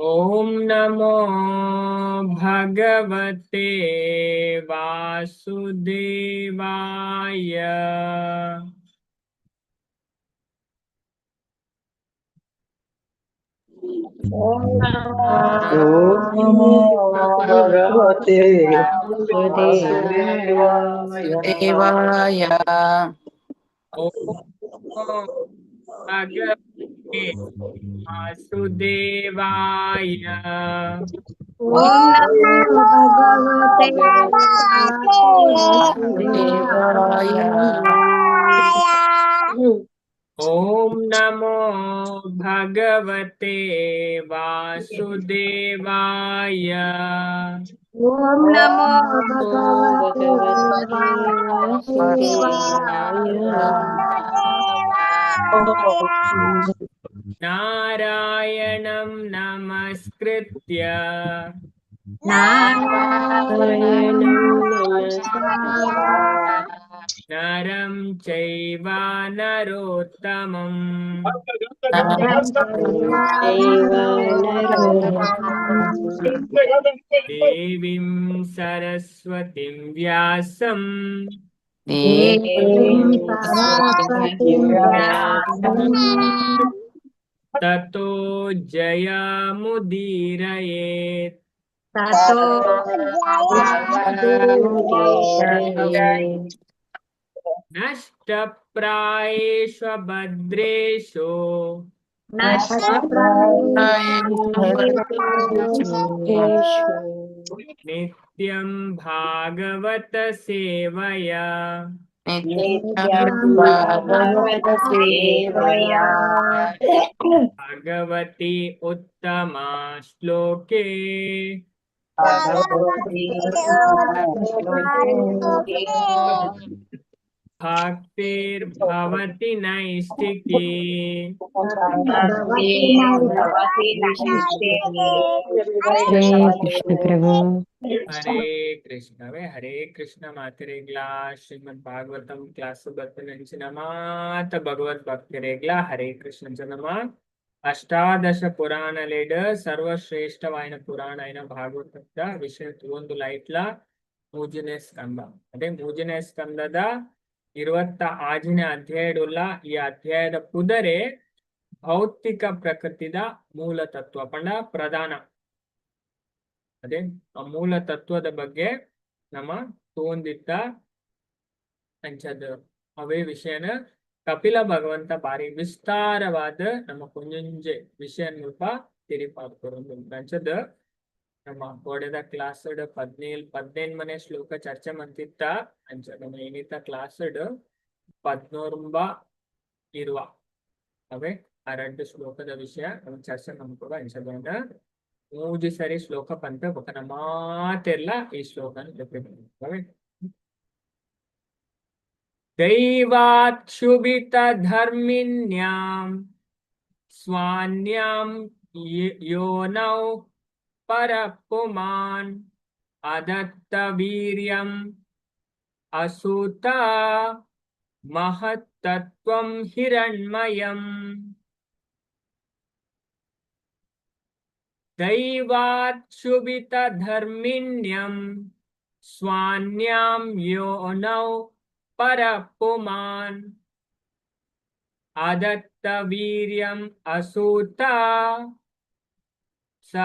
ॐ नमो भगवते वासुदेवाय। ఓం నమో ఓం నమో భగవతే వాసుదేవాయ. దేవాయ. ॐ भगवते वासुदेवाय. ఓం నమో భగవతే దేవాయ. ॐ नमो भगवते वासुदेवाय. ఓం నమో భగవతే వాసుదేవాయ. నారాయణం నమస్కృత్య నారాయణం నరం చైవ నరోత్తమం దేవీం సరస్వతిం వ్యాసం దేవీం సరస్వతీం వ్యాసం తతో జయముదీరయేత్. తతో నష్టప్రాయేషు భద్రేషు నిత్యం భాగవత సేవయా నిత్యం భాగవత సేవయా భగవతి ఉత్తమా శ్లోకే భక్తిర్భవతి నైష్టికీ. హరే కృష్ణ ప్రభు. హరే ಕೃಷ್ಣವೇ ಹರೇ ಕೃಷ್ಣ ಮಾತೆರೆಗ್ಲಾ ಶ್ರೀಮದ್ ಭಾಗವತಂ ಕ್ಲಾಸ್ ಬರ್ಪುನಂಚಿನ ಮಾತ ಭಗವದ್ ಭಕ್ತರೆಗ್ಲಾ ಹರೇ ಕೃಷ್ಣ. ನಮ್ಮ ಅಷ್ಟಾದಶ ಪುರಾಣಲೆಡ್ ಸರ್ವಶ್ರೇಷ್ಠವಾಯಿನ ಪುರಾಣ అయిన ಭಾಗವತದ ವಿಷಯ ಒಂದು ಲೈಟ್ಲ ಮೂಜನೇ ಸ್ಕಂದ. ಅದೇ ಮೂಜನೇ ಸ್ಕಂದದ 26ನೇ ಅಧ್ಯಾಯಡುಲ್ಲ. ಈ ಅಧ್ಯಾಯದ ಪುದರೆ ಭೌತಿಕ ಪ್ರಕೃತಿದ ಮೂಲ ತತ್ವ ಪಂಡ ಪ್ರಧಾನ. ಅದೇ ಆ ಮೂಲ ತತ್ವದ ಬಗ್ಗೆ ನಮ್ಮ ತೋಂದಿತ್ತ ಅಂಚದ ಅವೇ ವಿಷಯನ ಕಪಿಲ ಭಗವಂತ ಬಾರಿ ವಿಸ್ತಾರವಾದ ನಮ್ಮ ಕೊಂಜೊಂಜೆ ವಿಷಯ ಮುಲ್ಪ ತಿರಿಪಾಡ್ಕೊಡೊಂದು. ಅಂಚದ ನಮ್ಮ ಕೋಡೆದ ಕ್ಲಾಸ್ 17 18ಮನೆ ಶ್ಲೋಕ ಚರ್ಚೆ ಮಂತಿತ್ತ. ಅಂಚ ನಮ್ಮ ಏನಿತ್ತ ಕ್ಲಾಸ್ ಪದ್ನೋರ್ಂಬ ಇರುವ ಅವೇ ಆ ರಡ್ಡು ಶ್ಲೋಕದ ವಿಷಯ ನಮ್ಮ ಚರ್ಚೆ ಮಂದ್ಕೊಡ. ಅಂಚದ ಮೂಜಿ ಸರಿ ಶ್ಲೋಕ ಪಂತ ಬೊಕ ಮಾತೆಲ್ಲ ಈ ಶ್ಲೋಕನ ಅವೇ. ದೈವಾತ್ ಶುಭಿತ ಧರ್ಮಿಣ್ಯಾಂ ಸ್ವಾನ್ಯಾಂ ಯೋನೌ ಪರಪುಮಾನ್ ಅದತ್ತ ವೀರ್ಯಂ ಅಸುತ ಮಹತ್ತತ್ವಂ ಹಿರಣ್ಮಯಂ. ದೈವಾತ್ ಶುಭಿತ ಧರ್ಮಿಣ್ಯಂ ಸ್ವಾನ್ಯಾಂ ಯೋನೌ ಪರಪುಮಾನ್ ಅದತ್ತ ವೀರ್ಯಂ ಅಸೂತ ಸ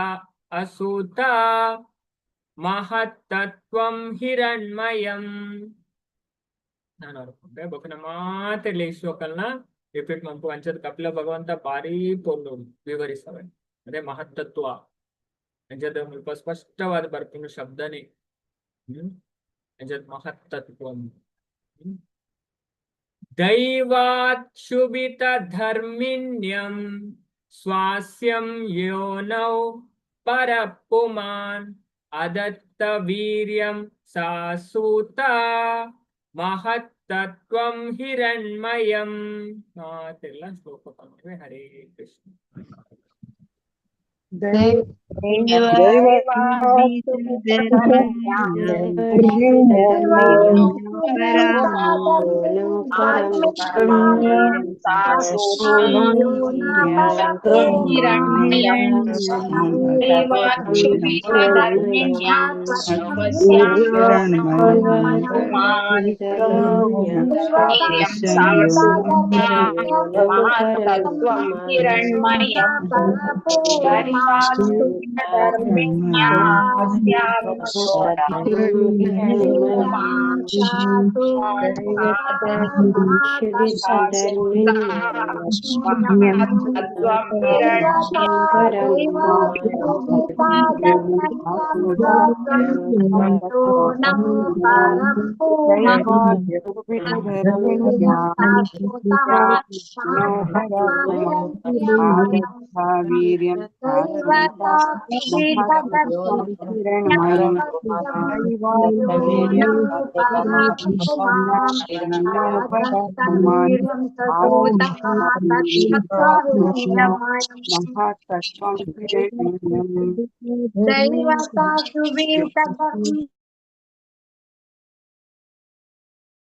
ಅಸೂತ ಮಹತ್ತತ್ವಂ ಹಿರಣ್ಮಯಂ. ನಾನು ಬೊಕನ ಮಾತೆರ್ಲ ಈ ಶ್ಲೋಕಲ್ನ ರಿಪೀಟ್ ಮನ್ಪು. ಅಂಚದ ಕಪಿಲ ಭಗವಂತ ಭಾರಿ ಪೊರ್ಲು ವಿವರಿಸವೆ. ಅದೇ ಮಹತ್ತತ್ವ ಅಂಚದ ಮುಲ್ಪ ಸ್ಪಷ್ಟವಾದ ಬರ್ಪುನ ಶಬ್ದನೇ. ಅಂಚದ ಮಹತ್ತತ್ವಂ. ದೈವಾತ್ ಶುಭಿತ ಧರ್ಮಿಣ್ಯಂ ಸ್ವಾಸ್ಯಂ ಯೋನೌ ಪರಪುಮಾನ್ ಅದತ್ತ ವೀರ್ಯಂ ಸಾಸೂತ ಮಹತ್ತತ್ವಂ ಹಿರಣ್ಮಯಂ. ಮಾತೆಲ್ಲ ಶ್ಲೋಕ ಪಂಪೆ. ಹರೇ ಕೃಷ್ಣ.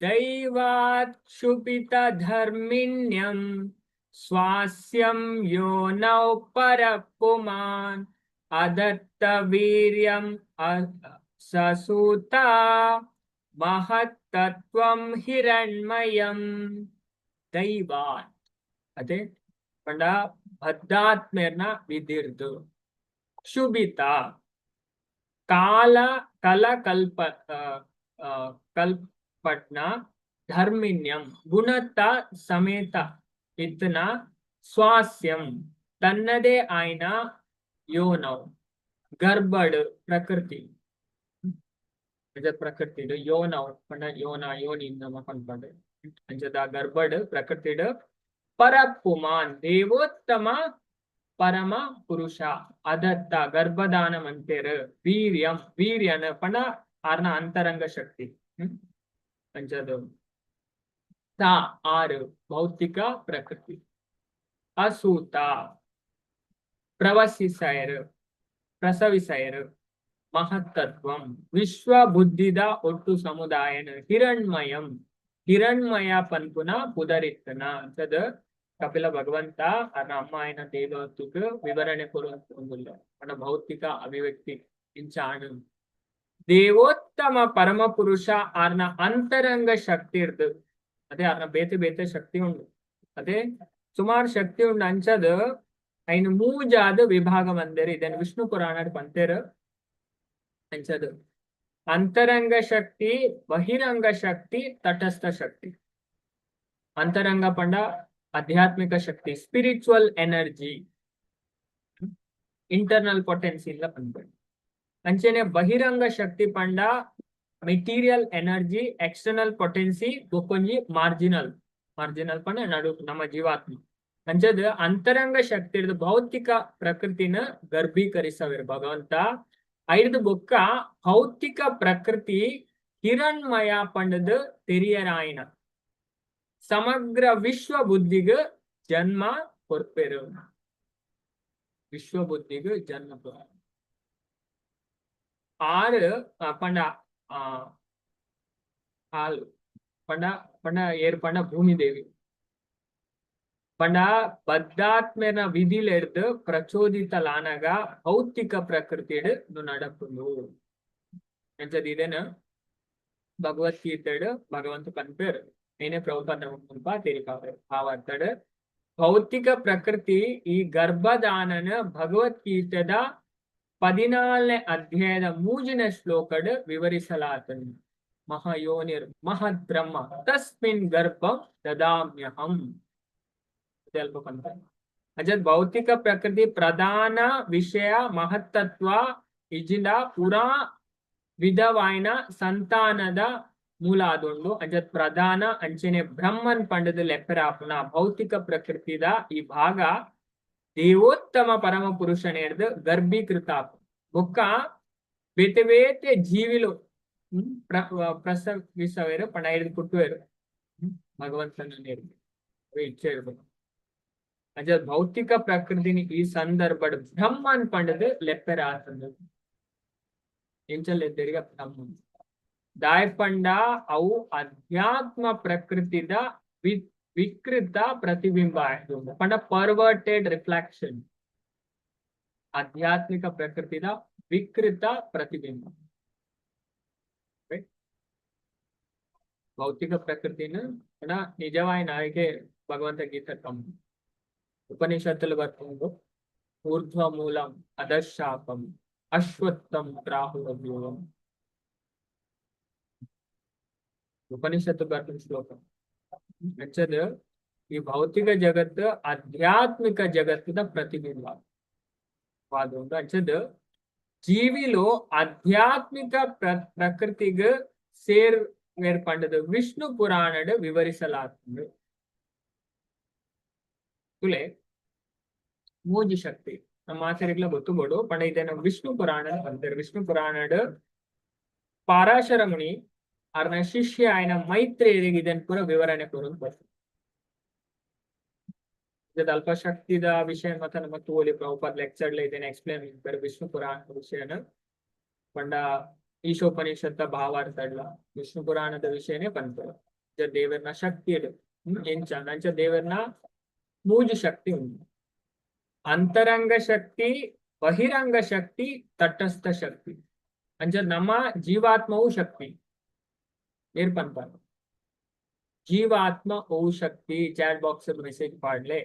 दैवात् क्षुभितधर्मिण्यं स्वास्यं योनौ परपुमान् अदत्तवीर्यं ससूता महत्तत्त्वं ಹಿರಣ್ಮಯಂ. ದೈವಾತ್ ಅದೇ ಪಂಡ ಬದ್ಧಾತ್ಮೇರ್ನ ವಿಧಿರ್ದು ಕ್ಷುಭಿತ ಕಾಲ ಕಲ ಕಲ್ಪ ಕಲ್ಪಟ್ನ ಧರ್ಮಿಣ್ಯಂ ಗುಣತ ಸಮೇತ ಇತ್ತನ ಸ್ವಾಸ್ಯಂ ತನ್ನದೇ ಆಯ್ನ ಯೋನೌ ಗರ್ಭಡ್ ಪ್ರಕೃತಿ ಪ್ರಕೃತಿ ಯೋನೌ ಪಂಡ ಯೋನ ಯೋನಿ ನಮ್ಮ ಪನ್ಪಂಡು ಅಂಚದ ಗರ್ಭಡ್ ಪ್ರಕೃತಿಡ್ ಪರಪುಮಾನ್ ದೇವೋತ್ತಮ ಪರಮ ಪುರುಷ ಅದತ್ತ ಗರ್ಭದಾನ ಮಂತೇರು ವೀರ್ಯಂ ವೀರ್ಯನ ಪಂಡ ಆರ್ನ ಅಂತರಂಗ ಶಕ್ತಿ ಅಂಚದ ತಾ ಆರು ಭೌತಿಕ ಪ್ರಕೃತಿ ಅಸೂತ ಪ್ರವಸಿಸಯರು ಪ್ರಸವಿಸಯರು ಮಹತ್ತತ್ವಂ ವಿಶ್ವ ಬುದ್ಧಿದ ಒಟ್ಟು ಸಮುದಾಯನ ಹಿರಣ್ಮಯಂ ಹಿರಣ್ಮಯ ಪನ್ಪುನ ಪುದರಿತ್ತನ ಅಂಚದ ಕಪಿಲ ಭಗವಂತ ಅರ್ನ ಅಮ್ಮ ಆಯ್ನ ದೇವತುಕ್ ವಿವರಣೆ ಕೊರುವಂದುಲ್ಲ ಪಂಡ ಭೌತಿಕ ಅಭಿವ್ಯಕ್ತಿ ಇಂಚಾಣು ದೇವೋತ್ತಮ ಪರಮ ಪುರುಷ ಆರ್ನ ಅಂತರಂಗ ಶಕ್ತಿ ಇರ್ದು ಅದೇ ಆರ್ನ ಬೇತೆ ಬೇತೆ ಶಕ್ತಿ ಉಂಡು ಅದೇ ಸುಮಾರು ಶಕ್ತಿ ಉಂಡು ಅಂಚದ ಐನ್ ಮೂಜಾದ ವಿಭಾಗ ಮಂದೇರು ಇದನ್ನು ವಿಷ್ಣು ಪುರಾಣ ಪಂತೇರು ಅಂಚದ ಅಂತರಂಗ ಶಕ್ತಿ ಬಹಿರಂಗ ಶಕ್ತಿ ತಟಸ್ಥ ಶಕ್ತಿ. ಅಂತರಂಗ ಪಂಡ ಆಧ್ಯಾತ್ಮಿಕ ಶಕ್ತಿ ಸ್ಪಿರಿಚುವಲ್ ಎನರ್ಜಿ ಇಂಟರ್ನಲ್ ಪೊಟೆನ್ಸಿ ಇಲ್ಲ ಪನ್ಪಂಡು. ಅಂಚನೆ ಬಹಿರಂಗ ಶಕ್ತಿ ಪಂಡ ಮೆಟೀರಿಯಲ್ ಎನರ್ಜಿ ಎಕ್ಸ್ಟರ್ನಲ್ ಪೊಟೆನ್ಸಿ ಬೊಕ್ಕೊಂಜಿ ಮಾರ್ಜಿನಲ್ ಮಾರ್ಜಿನಲ್ ಪಂಡ ನಡು ನಮ್ಮ ಜೀವಾತ್ಮ. ಅಂಚದ ಅಂತರಂಗ ಶಕ್ತಿ ಹಿಡ್ದು ಭೌತಿಕ ಪ್ರಕೃತಿನ ಗರ್ಭೀಕರಿಸವಿರ್ ಭಗವಂತ. ಐದು ಬೊಕ್ಕ ಭೌತಿಕ ಪ್ರಕೃತಿ ಹಿರಣ್ಮಯ ಪಂಡದ ತೆರಿಯರಾಯನ ಸಮಗ್ರ ವಿಶ್ವ ಬುದ್ಧಿಗ ಜನ್ಮ ಕೊರ್ಪೆರು ವಿಶ್ವ ಬುದ್ಧಿಗ ಜನ್ಮ ಕೊರ್ಪೆರು. ಆರು ಪಂಡ ಹಾಲು ಪಂಡ ಪಂಡ ಏರ್ ಪಂಡ ಭೂಮಿ ದೇವಿ ಪಂಡ ಬದ್ಧಾತ್ಮೇನ ವಿಧಿಲೆಡ್ದು ಪ್ರಚೋದಿತಲಾನಗ ಭೌತಿಕ ಪ್ರಕೃತಿಡ್ ನಡಪುಂಡು ಅಂಚದ ಇದೇನ ಭಗವದ್ಗೀತೆಡ್ ಭಗವಂತ ಪನ್ಪೇರ್ ಏನೇ ಪ್ರಭುಪಾದ ಮುಲ್ಪ ತೆರಿಪಾವೆರ್ ಭಾವಾರ್ಥಡ್ ಭೌತಿಕ ಪ್ರಕೃತಿ ಈ ಗರ್ಭದಾನನ ಭಗವದ್ಗೀತೆದ 14ನೇ ಅಧ್ಯಾಯದ 3ನೇ ಶ್ಲೋಕಡ್ ವಿವರಿಸಲಾತನು. ಮಹಾಯೋನಿರ್ ಮಹದ್ ಬ್ರಹ್ಮ ತಸ್ಮಿನ್ ಗರ್ಭಂ ದದಾಮ್ಯಹಂ ಅಜದ್ ಭೌತಿಕ ಪ್ರಕೃತಿ ಪ್ರಧಾನ ವಿಷಯ ಮಹತ್ತತ್ವ ಇಜಿಂದ ಪುರಾ ವಿಧವಾಯಿನ ಸಂತಾನದ ಮೂಲ ಆದುಂಡು. ಅಂಜದ್ ಪ್ರಧಾನ ಅಂಚನೆ ಬ್ರಹ್ಮನ್ ಪಂಡದ ಲೆಪ್ಪರಾಪುನ ಭೌತಿಕ ಪ್ರಕೃತಿದ ಈ ಭಾಗ ದೇವೋತ್ತಮ ಪರಮ ಪುರುಷನೇರ್ದು ಗರ್ಭೀಕೃತ ಬೊಕ್ಕ ಬೇತೆ ಬೇತೆ ಜೀವಿಲು ಪ್ರಸವಿಸವೇರು ಪಂಡ ಹಿಡಿದು ಕುಟ್ಟುವೇರು ಭಗವಂತನ ಇಚ್ಛೆ ಇರ್ಬೇಕು. ಅಂಚ ಭೌತಿಕ ಪ್ರಕೃತಿನಿ ಈ ಸಂದರ್ಭಡ್ ಬ್ರಹ್ಮನ್ ಪಂಡದು ಲೆಪ್ಪೆರ ಆತಂದು. ಎಂಚ ಲೆತ್ತೆರ್ಗ? ಬ್ರಹ್ಮನ್. ದಾಯ್ ಪಂಡ ಅವು ಅಧ್ಯಾತ್ಮ ಪ್ರಕೃತಿದ ವಿಕೃತ ಪ್ರತಿಬಿಂಬ ಆಯ್ತು ಪಂಡ ಪರ್ವರ್ಟೆಡ್ ರಿಫ್ಲೆಕ್ಷನ್. ಆಧ್ಯಾತ್ಮಿಕ ಪ್ರಕೃತಿದ ವಿಕೃತ ಪ್ರತಿಬಿಂಬ. Right? ಭೌತಿಕ ಪ್ರಕೃತಿನ ಪಂಡ ನಿಜವಾಯಿನ ಆಯ್ಕೆ ಭಗವಂತ ಗೀತೆ ಉಪನಿಷತ್ತುಲು ಬರ್ಪುಂಡು. ಊರ್ಧ್ವ ಮೂಲಂ ಅಧಃಶಾಖಂ ಅಶ್ವತ್ಥಂ ಪ್ರಾಹುರವ್ಯಯಂ. ಉಪನಿಷತ್ತು ಬರ್ಪಿನ ಶ್ಲೋಕ. ಅಂಚದ ಈ ಭೌತಿಕ ಜಗತ್ತು ಆಧ್ಯಾತ್ಮಿಕ ಜಗತ್ತಿನ ಪ್ರತಿಬಿಂಬ ವಾದ. ಅಂಚದ ಜೀವಿಲು ಆಧ್ಯಾತ್ಮಿಕ ಪ್ರಕೃತಿಗ್ ಸೇರ್ ಪಂಡದು ವಿಷ್ಣು ಪುರಾಣಡ್ ವಿವರಿಸಲಾಗ್ತದೆ. ತುಲೆ, ಮೂಜಿ ಶಕ್ತಿ ನಮ್ಮ ಆಚಾರ್ಯಗಳ ಗೊತ್ತು ಬೋಡು. ಪಂಡ ಇದೇನ ವಿಷ್ಣು ಪುರಾಣ ಅಂತಾರೆ. ವಿಷ್ಣು ಪುರಾಣಡ್ ಪಾರಾಶರ ಮುನಿ ಅರ್ನ ಶಿಷ್ಯ ಆಯ್ನ ಮೈತ್ರೇಯರಿಗೆ ಇದನ್ ಪೂರ ವಿವರಣೆ ಕೊರೊಂದು ಬರ್ತದೆ. ಅಲ್ಪ ಶಕ್ತಿದ ವಿಷಯ ಮತ್ತೆ ನಮ್ಮ ತೋಲಿ ಪ್ರಭುಪಾದ್ ಲೆಕ್ಚರ್ ಇದೇನೆ ಎಕ್ಸ್ಪ್ಲೇನ್ ಮಾಡ್ತಾರೆ ವಿಷ್ಣು ಪುರಾಣ ವಿಷಯನ. ಪಂಡ ಈಶೋಪನಿಷತ್ತ ಭಾವಾರ್ಥ ಅಡ್ಲ ವಿಷ್ಣು ಪುರಾಣದ ವಿಷಯನೇ ಬಂತು. ದೇವರ್ನ ಶಕ್ತಿ ಎಂಚ ಅಂಚ ದೇವರ್ನ ಮೂಜಿ ಶಕ್ತಿ ಉಂಟು: ಅಂತರಂಗ ಶಕ್ತಿ, ಬಹಿರಂಗ ಶಕ್ತಿ, ತಟಸ್ಥ ಶಕ್ತಿ. ಅಂಚ ನಮ್ಮ ಜೀವಾತ್ಮವು ಶಕ್ತಿ. ಏರ್ ಪನ್ಪಾರ ಜೀವಾತ್ಮ ಓ ಶಕ್ತಿ? ಚಾಟ್ ಬಾಕ್ಸ್ ಮೆಸೇಜ್ ಪಾಡ್ಲೆ.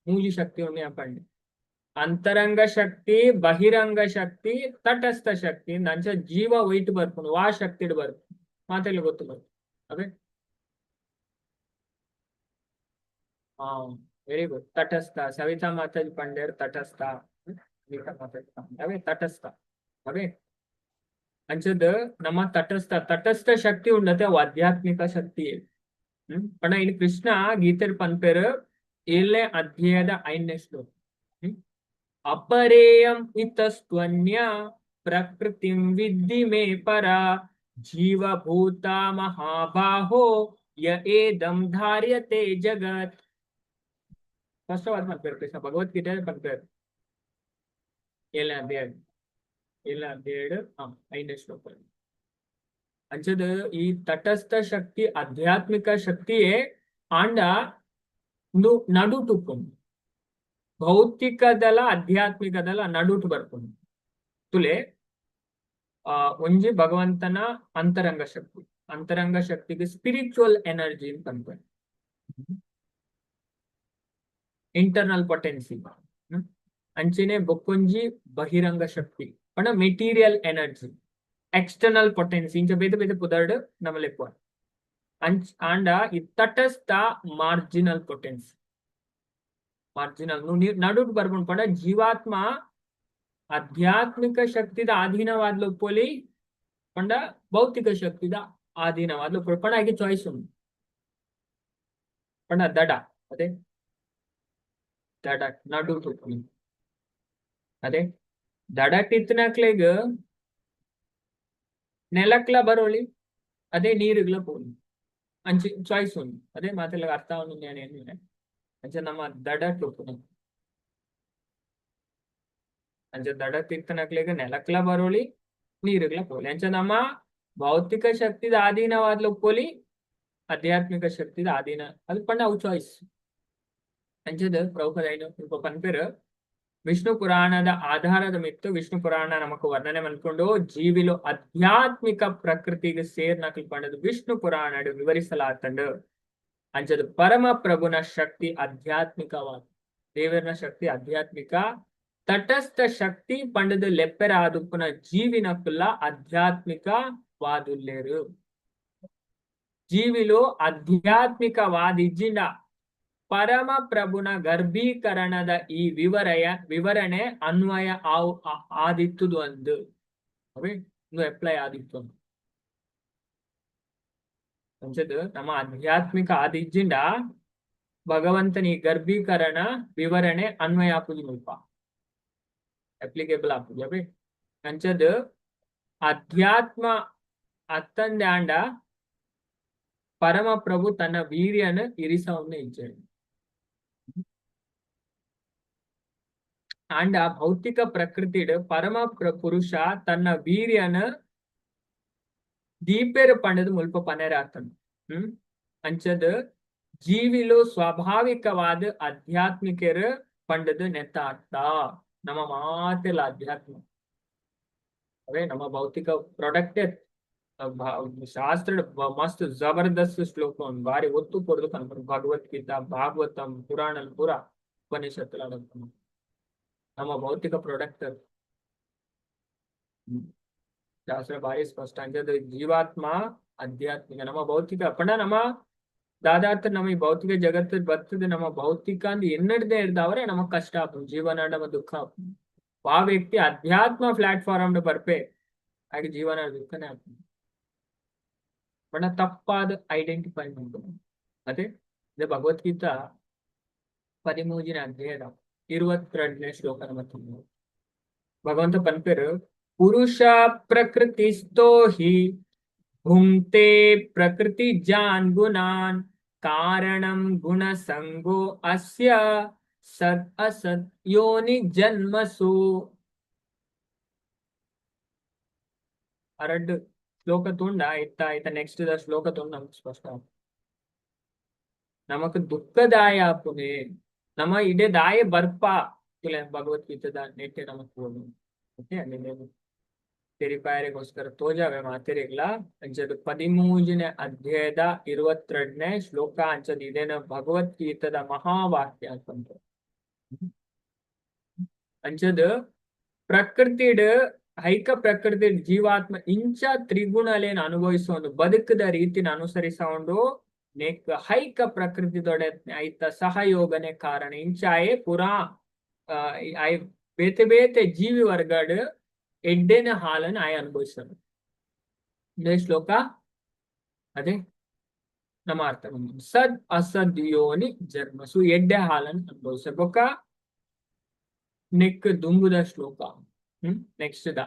ಮೂಜಿ ಶಕ್ತಿ ಉಂಡು ಪಂಡೆ: ಅಂತರಂಗ ಶಕ್ತಿ, ಬಹಿರಂಗ ಶಕ್ತಿ, ತಟಸ್ಥ ಶಕ್ತಿ. ಅಂಚ ಜೀವ ಒಯ್ಟ್ ಬರ್ಪುಂಡು? ವಾ ಶಕ್ತಿಡ್ ಬರ್ಪುಂಡು? ಮಾತೆಲ್ಲ ಗೊತ್ತು ಬರ್ಪು ಅವೆ. ಹಾ, ವೆರಿ ಗುಡ್. ತಟಸ್ಥ. ಸವಿತಾ ಮಾತಾಜಿ ಪಂಡೇರ್ ತಟಸ್ಥ. ಸವಿತಾ ಮಾತಾಜಿ ಅವೇ ತಟಸ್ಥ ಅವೇ. ಅಂಚದ ನಮ್ಮ ತಟಸ್ಥ ತಟಸ್ಥ ಶಕ್ತಿ ಉಂಡತೆ, ಅವು ಆಧ್ಯಾತ್ಮಿಕ ಶಕ್ತಿ. ಪಂಡ ಇನ್ ಕೃಷ್ಣ ಗೀತೆಡ್ ಪನ್ಪೆರ್, ಏಳನೇ ಅಧ್ಯಾಯದ 5ನೇ ಶ್ಲೋಕ. ಅಪರೇಯಂ ಇತಸ್ತ್ವನ್ಯ ಪ್ರಕೃತಿಂ ವಿದ್ಧಿ ಮೇ ಪರ ಜೀವಭೂತ ಮಹಾಬಾಹೋ ಯ ಏದಂ ಧಾರ್ಯತೆ ಜಗತ್. ಸ್ಪಷ್ಟವಾದ ಪನ್ಪೆರ್ ಕೃಷ್ಣ ಭಗವದ್ಗೀತೆ ಪನ್ಪೆರ್. ಏಳನೇ ಅಧ್ಯಾಯ, ಏಳನೇ ಅಧ್ಯಾಯ 5ನೇ ಶ್ಲೋಕ. ಅಂಚದ ಈ ತಟಸ್ಥ ಶಕ್ತಿ ಆಧ್ಯಾತ್ಮಿಕ ಶಕ್ತಿಯೇ. ಆಂಡ ನಡುಟುಪ್ಪುಂಡು, ಭೌತಿಕದಲ ಆಧ್ಯಾತ್ಮಿಕದಲ ನಡುಟು ಬರ್ಪುಂಡು. ತುಲೆ, ಒಂಜಿ ಭಗವಂತನ ಅಂತರಂಗ ಶಕ್ತಿ. ಅಂತರಂಗ ಶಕ್ತಿಗೆ ಸ್ಪಿರಿಚುವಲ್ ಎನರ್ಜಿ ಅಂತ ಪನ್ಪೆರ್, ಇಂಟರ್ನಲ್ ಪೊಟೆನ್ಸಿ. ಅಂಚನೆ ಬೊಕ್ಕೊಂಜಿ ಬಹಿರಂಗ ಶಕ್ತಿ ಪಂಡ ಮೆಟೀರಿಯಲ್ ಎನರ್ಜಿ, ಎಕ್ಸ್ಟರ್ನಲ್ ಪೊಟೆನ್ಸಿ. ಇಂಚ ಬೇತೆ ಬೇತೆ ಪುದರ್ಡ್ ನಮ ಲೆಪ್ಪುವ. ಅಂಚ್ ಆಂಡ ಈ ತಟಸ್ಥ ಮಾರ್ಜಿನಲ್ ಪೊಟೆನ್ಸಿ, ಮಾರ್ಜಿನಲ್ ನಡುಟ್ ಬರ್ಪುಂಡು. ಪಂಡ ಜೀವಾತ್ಮ ಆಧ್ಯಾತ್ಮಿಕ ಶಕ್ತಿದ ಅಧೀನವಾದ್ಲು ಪೊಲಿ, ಪಂಡ ಭೌತಿಕ ಶಕ್ತಿದ ಆಧೀನವಾದ್ಲು ಪೊಲಿ. ಪಂಡ ಆಯ್ಕೆ ಚಾಯ್ಸ್ ಉಂಡು. ಪಂಡ ದಡ, ಅದೇ ದಡ ನಡುಟು. ಅದೇ ದಡಟಿತ್ತಿನಕ್ಲೆಗ್ ನೆಲಕ್ಲ ಬರೋಳಿ, ಅದೇ ನೀರುಗ್ಲ ಪೋಲಿ. ಅಂಚೆ ಚಾಯ್ಸ್ ಉಂಡು. ಅದೇ ಮಾತೆಲ್ಲ ಅರ್ಥ ಉಂಡು ನಾನು. ಅಂಚ ನಮ್ಮ ದಡಟ್ ಉಪ್ಪುನ. ಅಂಚ ದಡ ತಿತ್ತನಕ್ಲೆಗ್ ನೆಲಕ್ಲ ಬರೋಳಿ, ನೀರುಗ್ಲ ಪೋಲಿ. ಅಂಚ ನಮ್ಮ ಭೌತಿಕ ಶಕ್ತಿದ ಆಧೀನವಾದ್ಲು ಪೋಲಿ, ಆಧ್ಯಾತ್ಮಿಕ ಶಕ್ತಿದ ಆಧೀನ ಅದು. ಪಂಡ ಅವು ಚಾಯ್ಸ್. ಅಂಚದ ಪ್ರಭುಪಾದ ಐನು ಪನ್ಪೆರ್, ವಿಷ್ಣು ಪುರಾಣದ ಆಧಾರದ ಮಿತ್ತು ವಿಷ್ಣು ಪುರಾಣ ನಮಕ್ ವರ್ಣನೆ ಮನ್ಕೊಂಡು ಜೀವಿಲು ಆಧ್ಯಾತ್ಮಿಕ ಪ್ರಕೃತಿಗೆ ಸೇರ್ನಕಲ್ ಪಂಡದು ವಿಷ್ಣು ಪುರಾಣಡ್ ವಿವರಿಸಲಾತಂಡು. ಅಂಚದ ಪರಮ ಪ್ರಭುನ ಶಕ್ತಿ ಆಧ್ಯಾತ್ಮಿಕವಾದ, ದೇವರನ ಶಕ್ತಿ ಆಧ್ಯಾತ್ಮಿಕ. ತಟಸ್ಥ ಶಕ್ತಿ ಪಂಡದು ಲೆಪ್ಪೆರ ಆದುಪ್ಪುನ ಜೀವಿನಕುಲ್ಲ ಆಧ್ಯಾತ್ಮಿಕ ವಾದುಲ್ಲೇರು. ಜೀವಿಲು ಆಧ್ಯಾತ್ಮಿಕವಾದಿಜ್ಜಿಂಡ ಪರಮ ಪ್ರಭುನ ಗರ್ಭೀಕರಣದ ಈ ವಿವರಣೆ ಅನ್ವಯ ಆವು ಆದಿತ್ತುದು ಅಂದು ಅವೇ ಅಪ್ಲೈ ಆದಿತ್ತು ಅಂದು. ಅಂಚದ ನಮ್ಮ ಆಧ್ಯಾತ್ಮಿಕ ಆದಿಜ್ಜಿಂಡ ಭಗವಂತನಿ ಗರ್ಭೀಕರಣ ವಿವರಣೆ ಅನ್ವಯ ಆಪುಜಿ, ಮುಲ್ಪ ಅಪ್ಲಿಕೇಬಲ್ ಆಪುಜಿ ಅವೇ. ಅಂಚದ ಅಧ್ಯಾತ್ಮ ಅತ್ತಂದೆ ಆಂಡ ಪರಮ ಪ್ರಭು ತನ್ನ ವೀರ್ಯನ ಇರಿಸವನ್ನ ಇಜ್ಜೆ. ಆಂಡ ಭೌತಿಕ ಪ್ರಕೃತಿಡ್ ಪರಮ ಪುರುಷ ತನ್ನ ವೀರ್ಯನ ದೀಪೆರ್ ಪಂಡದ್ ಮುಲ್ಪ ಪನೆರಾತಂಡ್. ಅಂಚದ್ ಜೀವಿಲು ಸ್ವಾಭಾವಿಕವಾದ ಆಧ್ಯಾತ್ಮಿಕರು ಪಂಡದು ನೆತ್ತ ಅರ್ಥ. ನಮ್ಮ ಮಾತೆಲ್ಲ ಅಧ್ಯಾತ್ಮ ಅವೇ ನಮ್ಮ ಭೌತಿಕ ಪ್ರಾಡಕ್ಟ್. ಶಾಸ್ತ್ರ ಮಸ್ತ್ ಜಬರ್ದಸ್ತ್ ಶ್ಲೋಕ, ಬಾರಿ ಒತ್ತು ಕೊಡದು ಕನ್ಪುಂಡು. ಭಗವದ್ಗೀತಾ, ಭಾಗವತಂ, ಪುರಾಣ ಪೂರ, ಉಪನಿಷತ್ತು ನಮ್ಮ ಭೌತಿಕ ಪ್ರಾಡಕ್ಟ್. ಶಾಸ್ತ್ರ ಭಾರಿ ಸ್ಪಷ್ಟ ಅಂಚದ ಜೀವಾತ್ಮ ಆಧ್ಯಾತ್ಮಿಕ, ನಮ್ಮ ಭೌತಿಕ ಪಂಡ ನಮ್ಮ ದಾದಾತ್ರ ನಮ್ಮ ಈ ಭೌತಿಕ ಜಗತ್ತು ಬರ್ತದೆ. ನಮ್ಮ ಭೌತಿಕ ಅಂದ್ ಎನ್ನಡ್ದೇ ಇರ್ದವ್ರೆ ನಮಗ್ ಕಷ್ಟ ಆಪುಂಡು, ಜೀವನ ನಮ್ಮ ದುಃಖ ಆಪುಂಡು. ಆ ವ್ಯಕ್ತಿ ಅಧ್ಯಾತ್ಮ ಪ್ಲಾಟ್ಫಾರ್ಮ್ ಬರ್ಪೆ ಹಾಗೆ ಜೀವನ ದುಃಖನೇ ಆಪುಂಡು. ಪಂಡ ತಪ್ಪಾದ ಐಡೆಂಟಿಫೈ ಮಾಡ್ಬೋದು. ಅದೇ ಇದು ಭಗವದ್ಗೀತಾ 13ನೇ ಅಧ್ಯಾಯದ 22ನೇ ಶ್ಲೋಕ. ನಮ್ಮ ಭಗವಂತ ಪನ್ಪೆರು, ಪುರುಷ ಪ್ರಕೃತಿಸ್ಥೋ ಹಿ ಭುಂಕ್ತೆ ಪ್ರಕೃತಿ ಜಾನ್ ಗುಣಾನ್ ಕಾರಣಂ ಗುಣ ಸಂಗೋ ಅಸ್ಯ ಸದ್ ಅಸದ್ ಯೋನಿ ಜನ್ಮಸು. ಅರಡ್ ಶ್ಲೋಕ ತುಂಡ ಇತ್ತ ಆಯ್ತ. ನೆಕ್ಸ್ಟ್ the ಶ್ಲೋಕ ತುಂಡ ನಮ್ಗೆ ಸ್ಪಷ್ಟ. ನಮಕ್ ದುಃಖದಾಯ ಆಪುನೆ ನಮ್ಮ ಇಡೆ ದಾಯ ಬರ್ಪ ಭಗವದ್ಗೀತೆದ ನೆಟ್ಟೆ ನಮಕ್. ಓಕೆ, ತೆರಿಪಾಯರಿಗೋಸ್ಕರ ತೋಜಾವೆ ಮಾತೆರಿಗ್ಲ. ಅಂಚದ 13ನೇ ಅಧ್ಯಾಯದ 22ನೇ ಶ್ಲೋಕ ಅಂಚದ ಇದೇನ ಭಗವದ್ಗೀತದ ಮಹಾವಾಕ್ಯ ಅಂತಂತ. ಅಂಚದ ಪ್ರಕೃತಿಡ್ ಹೈಕ ಪ್ರಕೃತಿ ಜೀವಾತ್ಮ ಇಂಚ ತ್ರಿಗುಣಲೇನ ಅನುಭವಿಸೋನು, ಬದುಕದ ರೀತಿನ ಅನುಸರಿಸೋಂಡು ನೆಕ್ ಹೈಕ ಪ್ರಕೃತಿದೊಡೆ ಐತ ಸಹಯೋಗನೆ ಕಾರಣ. ಇಂಚಾಯೆ ಪುರಾ ಆಯ್ ಬೇತೆ ಬೇತೆ ಜೀವಿ ವರ್ಗಡ್ ಎಡ್ಡೆನ ಹಾಲನ್ನು ಆಯ್ ಅನುಭವಿಸೋನು. ಇದೇ ಶ್ಲೋಕ ಅದೇ ನಮ್ಮ ಅರ್ಥ. ಸದ್ ಅಸದ್ ಯೋನಿ ಜನ್ಮಸು ಎಡ್ಡೆ ಹಾಲನ್ನು ಅನುಭವಿಸ. ಬೊಕ್ಕ ನೆಕ್ ದುಂಬುದ ಶ್ಲೋಕ ನೆಕ್ಸ್ಟ್ the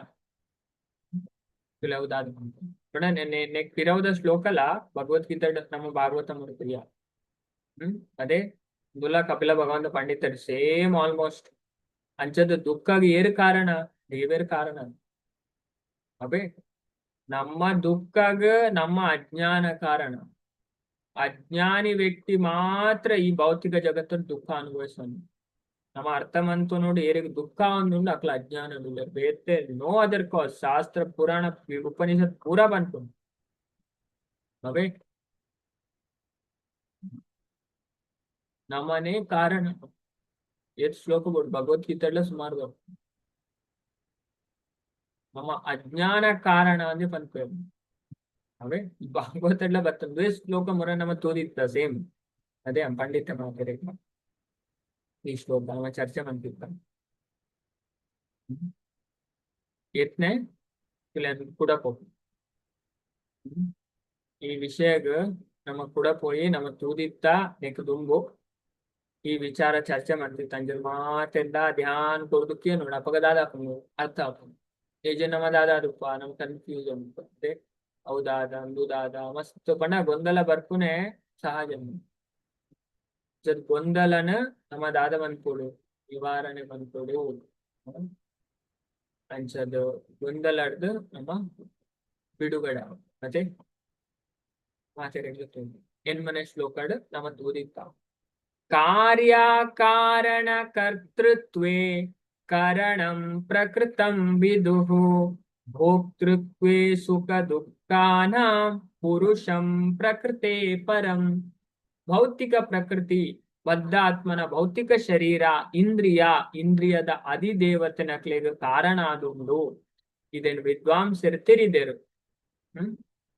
ನೆಕ್ ಪಿರವುದ ಶ್ಲೋಕಲ ಭಗವದ್ಗೀತೆ ನಮ್ಮ ಭಾಗವತ ಪ್ರಿಯ. ಅದೇ ದುಲಾ ಕಪಿಲ ಭಗವಂತ ಪಂಡಿತರು ಸೇಮ್ ಆಲ್ಮೋಸ್ಟ್. ಅಂಚದ ದುಃಖಗೆ ಏರು ಕಾರಣ? ದೇವೇರ್ ಕಾರಣ. ಅಬೇ ನಮ್ಮ ದುಃಖಗ ನಮ್ಮ ಅಜ್ಞಾನ ಕಾರಣ. ಅಜ್ಞಾನಿ ವ್ಯಕ್ತಿ ಮಾತ್ರ ಈ ಭೌತಿಕ ಜಗತ್ತನ್ನು ದುಃಖ ಅನುಭವಿಸೋನು. ನಮ್ಮ ಅರ್ಥ ಮಂತು ನೋಡಿ, ಏರಿಗೆ ದುಃಖ ಅಂದುಂಡು ಅಕ್ಲ ಅಜ್ಞಾನ ಬೇತೆ ನೋ ಅದರ್ ಕಾಸ್. ಶಾಸ್ತ್ರ ಪುರಾಣ ಉಪನಿಷತ್ ಪೂರಾ ಬಂತು. ಅವೇ ನಮ್ಮನೇ ಕಾರಣ. ಏತ್ ಶ್ಲೋಕ ಬೋಡು ಭಗವದ್ಗೀತೆ ಸುಮಾರು. ನಮ್ಮ ಅಜ್ಞಾನ ಕಾರಣ ಅಂದ್ರೆ ಪನ್ಪೇರು. ಅವೇ ಭಾಗವತ ಬರ್ತದೆ ಶ್ಲೋಕ ಮೊರ ನಮ್ಮ ತೋದಿತ್ತ ಸೇಮ್ ಅದೇ ಪಂಡಿತ ಮಾತರೆ ಈ ಶ್ಲೋಕ ನಮ್ಮ ಚರ್ಚೆ ಮಂತಿತ್ತ. ಯತ್ನೆ ಕೂಡ ಪೋಪು ಈ ವಿಷಯಗ್ ನಮ್ಮ ಕೂಡ ಪೋಯಿ ನಮ್ಮ ತೂದಿತ್ತ ನೆಕ್ ದುಂಬು ಈ ವಿಚಾರ ಚರ್ಚೆ ಮಾಡ್ತಿತ್ತ. ಅಂಜಲ್ ಮಾತೆಲ್ಲ ಧ್ಯಾನ ಕೊಡ್ದಕ್ಕೆ ನೋಡ, ಅಪಗ ದಾದ ಅರ್ಥ ಆಪುಂಡು. ಏಜೆ ನಮ್ಮ ದಾದ ರೂಪ ನಮ್ ಕನ್ಫ್ಯೂಸ್ ಉಂಟು. ಅದೇ ಹೌದಾದ ಅಂದುದಾದ ಮಸ್ತ್ ಪಂಡ ಗೊಂದಲ ಬರ್ಪುನೆ ಸಹಜ. ಗೊಂದಲನ ನಮ್ಮ ದಾದ ಮನ್ಪೊಡು, ನಿವಾರಣೆ ಮನ್ಪೊಡು. ಅಂಚದ ಗೊಂದಲಡ್ದು ನಮ್ಮ ಬಿಡುಗಡೆ. ಮತ್ತೆ ಮಾತೆರೆಗ್ಲ ಎನ್ಮನೆ ಶ್ಲೋಕಡ್ ನಮ್ಮ ತೂದಿತ್ತ, ಕಾರ್ಯ ಕಾರಣ ಕರ್ತೃತ್ವೇ ಕರಣಂ ಪ್ರಕೃತಂ ವಿದುಃ ಭೋಕ್ತೃತ್ವೇ ಸುಖ ದುಃಖಾನಾಂ ಪುರುಷಂ ಪ್ರಕೃತೆ ಪರಂ. ಭೌತಿಕ ಪ್ರಕೃತಿ ಬದ್ಧಾತ್ಮನ ಭೌತಿಕ ಶರೀರ, ಇಂದ್ರಿಯ, ಇಂದ್ರಿಯದ ಅಧಿದೇವತೆನಕ್ಲೆಗ್ ಕಾರಣ ಆದುಂಡು. ಇದನ್ನು ವಿದ್ವಾಂಸರು ತೆರಿದರು.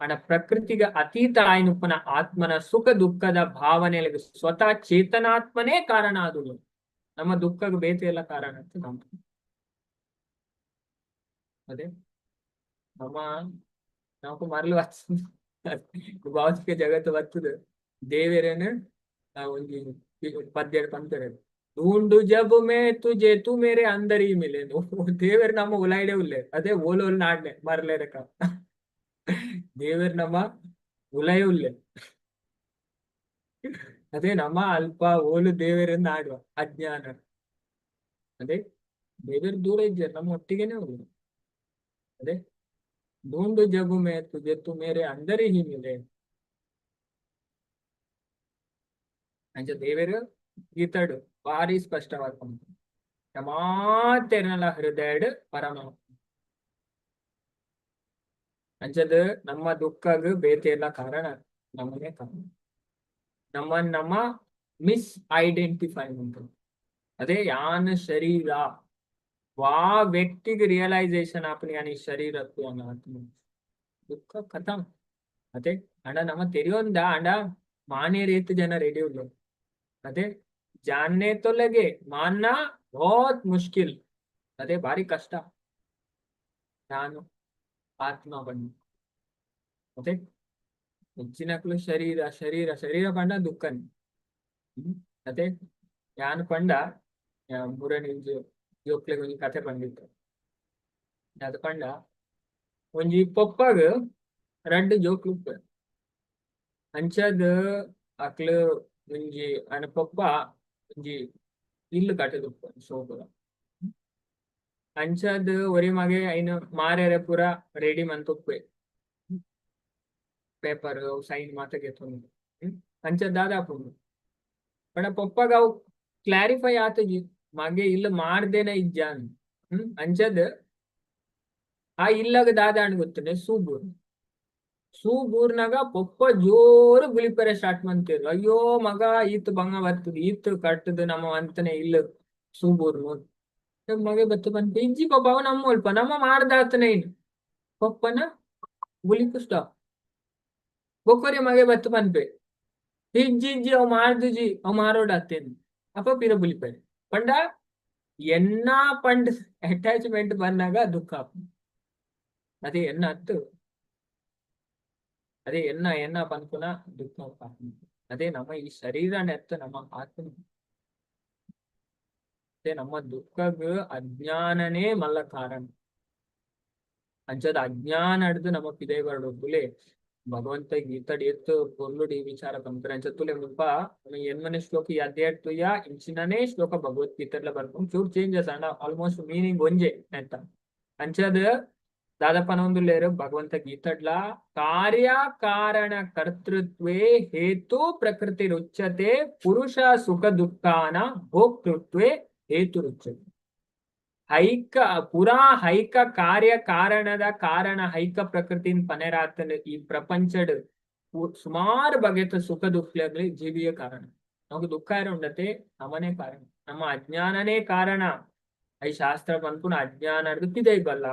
ಅಣ ಪ್ರಕೃತಿಗೆ ಅತೀತ ಆಯ್ನುಪ್ಪನ ಆತ್ಮನ ಸುಖ ದುಃಖದ ಭಾವನೆಗಳಿಗೆ ಸ್ವತಃ ಚೇತನಾತ್ಮನೇ ಕಾರಣ ಆದುಂಡು. ನಮ್ಮ ದುಃಖಕ್ಕೆ ಬೇತೆ ಎಲ್ಲ ಕಾರಣ ಅಂತ ನಮ್ಮ ಅದೇ ನಮ್ಮ నాకు ಮರಳು వస్తుంది. ಭೌತಿಕ ಜಗತ್ತು ಬರ್ತದೆ. ದೇವರೇನು ಒಂಜಿ ಪದ್ಯ ಪಂತಾರೆ, ढूंढू जब मैं तुझे तू मेरे अंदर ही मिले. ದೇವರು ನಮ್ಮ ಉಲಾಯಿಡೆ ಉಲ್ಲೆ. ಅದೇ ಓಲೋಲ್ ನಾಡ್ನೆ ಮರಲೇರಕ ದೇವರು ನಮ್ಮ ಉಲಯ ಉಲ್ಲೆ. ಅದೇ ನಮ್ಮ ಅಲ್ಪ ಓಲು ದೇವರನ್ನ ಆಡುವ ಅಜ್ಞಾನ. ಅದೇ ದೇವೆರ್ ದೂರ ಇಜ್ಜೆರ್, ನಮ್ಮ ಒಟ್ಟಿಗೆನೆ ಉಲ್ಲೆರ್. ಅದೇ ढूंढ जग में तुझे तू मेरे अंदर ही मिले. ಅಂಚ ದೇವೆರ್ ಗೀತಾಡ್ ಭಾರಿ ಸ್ಪಷ್ಟವಾದ್ ಪನ್ಪೆರ್. ಮಾತೆರ್ನಲ ಹೃದಯಡ್ ಪರಮಾತ್ಮ. ಅಂಚದ ನಮ್ಮ ದುಃಖಗ್ ಬೇತೆ ಎಲ್ಲ ಕಾರಣ, ನಮ್ಮನೇ ಕಾರಣ. ನಮ್ಮ ನಮ್ಮ ಮಿಸ್ ಐಡೆಂಟಿಫೈ ಮನ್ಪುನು. ಅದೇ ಯಾನ್ ಶರೀರ ವಾ ವ್ಯಕ್ತಿಗ್ ರಿಯಲೈಸೇಷನ್ ಆಪುನಿ ಯಾನ್ ಈ ಶರೀರತ್ವ ಅನಾತ್ಮ, ದುಃಖ ಖತಮ್. ಅದೇ ಅಂಡ ನಮ ತೆರಿಯೊಂದ ಅಂಡ ಮಾನ್ಯರ್ ಏತ್ ಜನ ರೆಡಿ ಉಲ್ಲೆರ್. ಅದೇ जानने तो लगे, मानना बहुत मुश्किल. ಅದೇ ಭಾರಿ ಕಷ್ಟ. ನಾನು ಆತ್ಮ ಪಂಡ. ಅದೇ ಹೆಚ್ಚಿನಕ್ಲು ಶರೀರ ಶರೀರ ಶರೀರ ಪಂಡ ದುಃಖನೇ. ಅದೇ ಯಾನ್ ಪಂಡ ಮುರಣಿ ಒಂಜಿ ಜೋಕ್ಲೆಗ್ ಒಂಜಿ ಕಥೆ ಪಂಡಿತ್ತೆ. ಅದ್ ಪಂಡ ಒಂಜಿ ಪೊಪ್ಪಗ್ ರಡ್ಡ್ ಜೋಕ್ಲು ಉಪ್ಪುವೆರ್. ಅಂಚಾದ್ ಅಕ್ಲು ಒಂಜಿ ಆಯನ ಪೊಪ್ಪ ಒಂಜಿ ಇಲ್ಲ್ ಕಟ್ಟುದು ಉಪ್ಪುವೆರ್ ಶೋಕುದ. ಅಂಚಾದ್ ಒರಿ ಮಗೆ ಐನ್ ಮಾರೆರೆ ಪೂರ ರೆಡಿ ಮಂತ್ ಉಪ್ಪುವೆ. ಪೇಪರ್ ಸೈನ್ ಮಾತ ಗೆತೊಂದು. ಅಂಚ ದಾದ ಆಪುಂಡು ಪಂಡ ಪೊಪ್ಪಗ್ ಅವು ಕ್ಲಾರಿಫೈ ಆತುಜಿ, ಮಗೆ ಇಲ್ಲ್ ಮಾರ್ದೇನ ಇಜ್ಜಾಂದ್. ಅಂಚಾದ್ ಆ ಇಲ್ಲಗ್ ದಾದ ಆಂಡ್ ಗೊತ್ತುಂಡೆ, ಸೂ ಬೂರ್ಂಡ್. ಸೂ ಬೂರ್ನಗ ಪೊಪ್ಪ ಜೋರು ಬುಲಿಪೆರೆ ಸ್ಟಾರ್ಟ್ ಮಂತೆರ್. ಅಯ್ಯೋ ಮಗ ಈತ್ ಬಂಗ ಬತ್ತುದು, ಈತ್ ಕಟ್ಟುದು ನಮ ಮಂತನೆ ಇಲ್ಲ್ ಸೂ ಬೂರ್ನು. ಮಗೆ ಬತ್ತು ಪನ್ಪೆ, ಇಜ್ಜಿ ಪೊಪ್ಪ ಅವು ನಮ್ಮೊಲ್ಪ ನಮ ಮಾರ್ದಾತನೆ ಇನ್. ಪೊಪ್ಪನ ಬುಲಿಪು ಸ್ಟಾಪ್. ಬೊಕೊರಿ ಮಗೆ ಬತ್ತು ಪನ್ಪೆ, ಇಜ್ಜಿ ಇಜ್ಜಿ ಅವು ಮಾರ್ದುಜಿ, ಅವು ಮಾರೋಡತ್ತೇನ್. ಅಪ ಪಿರ ಬುಲಿಪೆರ್. ಪಂಡ ಎನ್ನ ಪಂಡ್ ಅಟ್ಯಾಚ್ಮೆಂಟ್ ಬನ್ನಗ ದುಃಖ ಆಪುಂಡು. ಅದೇ ಎನ್ನ ಅತ್ತು, ಅದೇ ಎನ್ನ ಎನ್ನ ಪನ್ಪುನ ದುಃಖ ಆಪುಂಡು. ಅದೇ ನಮ್ಮ ಈ ಶರೀರನೇ ಅತ್ತು, ನಮ್ಮ ಆತ್ಮ. ಅದೇ ನಮ್ಮ ದುಃಖಗ್ ಅಜ್ಞಾನನೇ ಮಲ್ಲ ಕಾರಣ. ಅಂಚದ ಅಜ್ಞಾನ ಹಿಡ್ದು ನಮ್ಮ ಪಿದಯಿ ಬರೊಡು. ಭಗವಂತ ಗೀತಡ್ ಏತ್ ಪೊರ್ಲುಡು ಈ ವಿಚಾರ ಪನ್ಪೆರ್. ಅಂಚ ತೂಲೆ ಮುಲ್ಪ ಎನ್ಮನೆ ಶ್ಲೋಕ ಈ ಅಧ್ಯಾಯ ತೂಯ ಇಂಚಿನನೇ ಶ್ಲೋಕ ಭಗವದ್ಗೀತೆಡ್ಲ ಬರ್ಪುಂಡು. ಚೂರ್ ಚೇಂಜಸ್ ಆಂಡ ಆಲ್ಮೋಸ್ಟ್ ಮೀನಿಂಗ್ ಒಂಜೆ ನೆತ್ತ. ಅಂಚಾದ್ ದಾದ ಪನೊಂದುಲ್ಲೆರ್ ಭಗವಂತ ಗೀತಡ್ಲ ಕಾರ್ಯ ಕಾರಣ ಕರ್ತೃತ್ವೇ ಹೇತು ಪ್ರಕೃತಿ ರುಚ್ಯತೆ ಪುರುಷ ಸುಖ ದುಃಖಾನ ಭೋಕ್ತೃತ್ವೇ ಹೇತು ರುಚ್ಯತೆ. ಹೈಕ ಪುರಾ ಹೈಕ ಕಾರ್ಯ ಕಾರಣದ ಕಾರಣ ಹೈಕ ಪ್ರಕೃತಿನ್ ಪನೆರಾತನ ಈ ಪ್ರಪಂಚಡ್ ಸುಮಾರು ಬಗೆತ ಸುಖ ದುಃಖ ಜೀವಿಯ ಕಾರಣ. ನಮಗ್ ದುಃಖ ಉಂಡತೆ ನಮನೇ ಕಾರಣ, ನಮ್ಮ ಅಜ್ಞಾನನೇ ಕಾರಣ. I ಶಾಸ್ತ್ರ ಪನ್ಪುನ ಅಜ್ಞಾನ ಪಿದೈ ಬಲ್ಲ.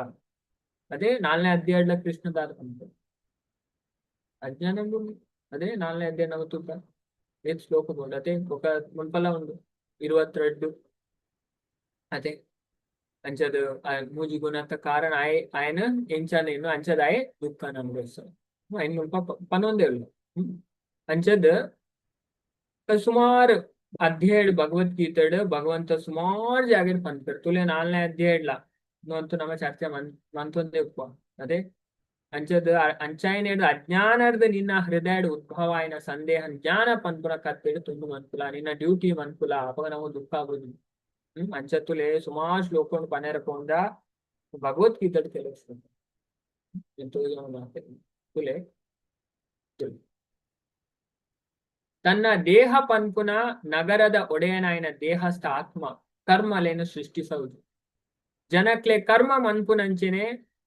ಅದೇ ನಾಲ್ನೇ ಅಧ್ಯಾಯಡ್ಲ ಕೃಷ್ಣದಾದ ಪನ್ಪೆ ಅಜ್ಞಾನ. ಅದೇ ನಾಲ್ನೇ ಅಧ್ಯಾಯ ನಮ ತೂಕ ಏತ್ ಶ್ಲೋಕ ಉಂಡು. ಅದೇ ಬೊಕ ಮುಲ್ಪಲ ಉಂಡು 22. ಅದೇ ಅಂಚದ ಮೂಜಿ ಗುಣತ ಕಾರಣ ಆಯ್ ಆಯನ ಎಂಚಾನ ಇನ್ನು ಅಂಚದ ಆಯೆ ದುಃಖ ಅನುಭವಿಸ ಐನ್ ಮುಲ್ಪ ಪನೊಂದೇ ಉಲ್ಲ. ಅಂಚದ ಸುಮಾರು ಅಧ್ಯಾಯ ಭಗವದ್ಗೀತೆಡ್ ಭಗವಂತ ಸುಮಾರು ಜಾಗೆಡ್ ಪನ್ಪೆರ್. ತೂಲೆ ನಾಲ್ನೇ ಅಧ್ಯಾಯಡ್ಲ ಅಂತೂ ನಮ್ಮ ಚರ್ಚೆ ಮಂತೊಂದೇ ಉಪ್ಪ. ಅದೇ ಅಂಚದ ಅಂಚಾಯಿನೆಡ್ ಅಜ್ಞಾನರ್ದ್ ನಿನ್ನ ಹೃದಯಡ್ ಉದ್ಭವ ಆಯಿನ ಸಂದೇಹ ಜ್ಞಾನ ಪನ್ಪುನ ಕತ್ತೆಡ್ ತುಂಡು ಮನ್ಪುಲ, ನಿನ್ನ ಡ್ಯೂಟಿ ಮನ್ಪುಲ, ಅಪಗ ನಮಗ್ ದುಃಖ ಆಗುದು. ಅಂಚ ತೂಲೆ ಸುಮಾರು ಶ್ಲೋಕ ಪನೆರೆ ಪೋಂಡ ಭಗವದ್ಗೀತೆಡ್ ಕೆಲವು ಶ್ಲೋಕ ತುಲೆ. ತನ್ನ ದೇಹ ಪನ್ಪುನ ನಗರದ ಒಡೆಯನಾಯಿನ ದೇಹಸ್ಥ ಆತ್ಮ ಕರ್ಮಲೇನು ಸೃಷ್ಟಿಸೌದು. ಜನಕ್ಲೆ ಕರ್ಮ ಮನ್ಪುನಂಚೆನೆ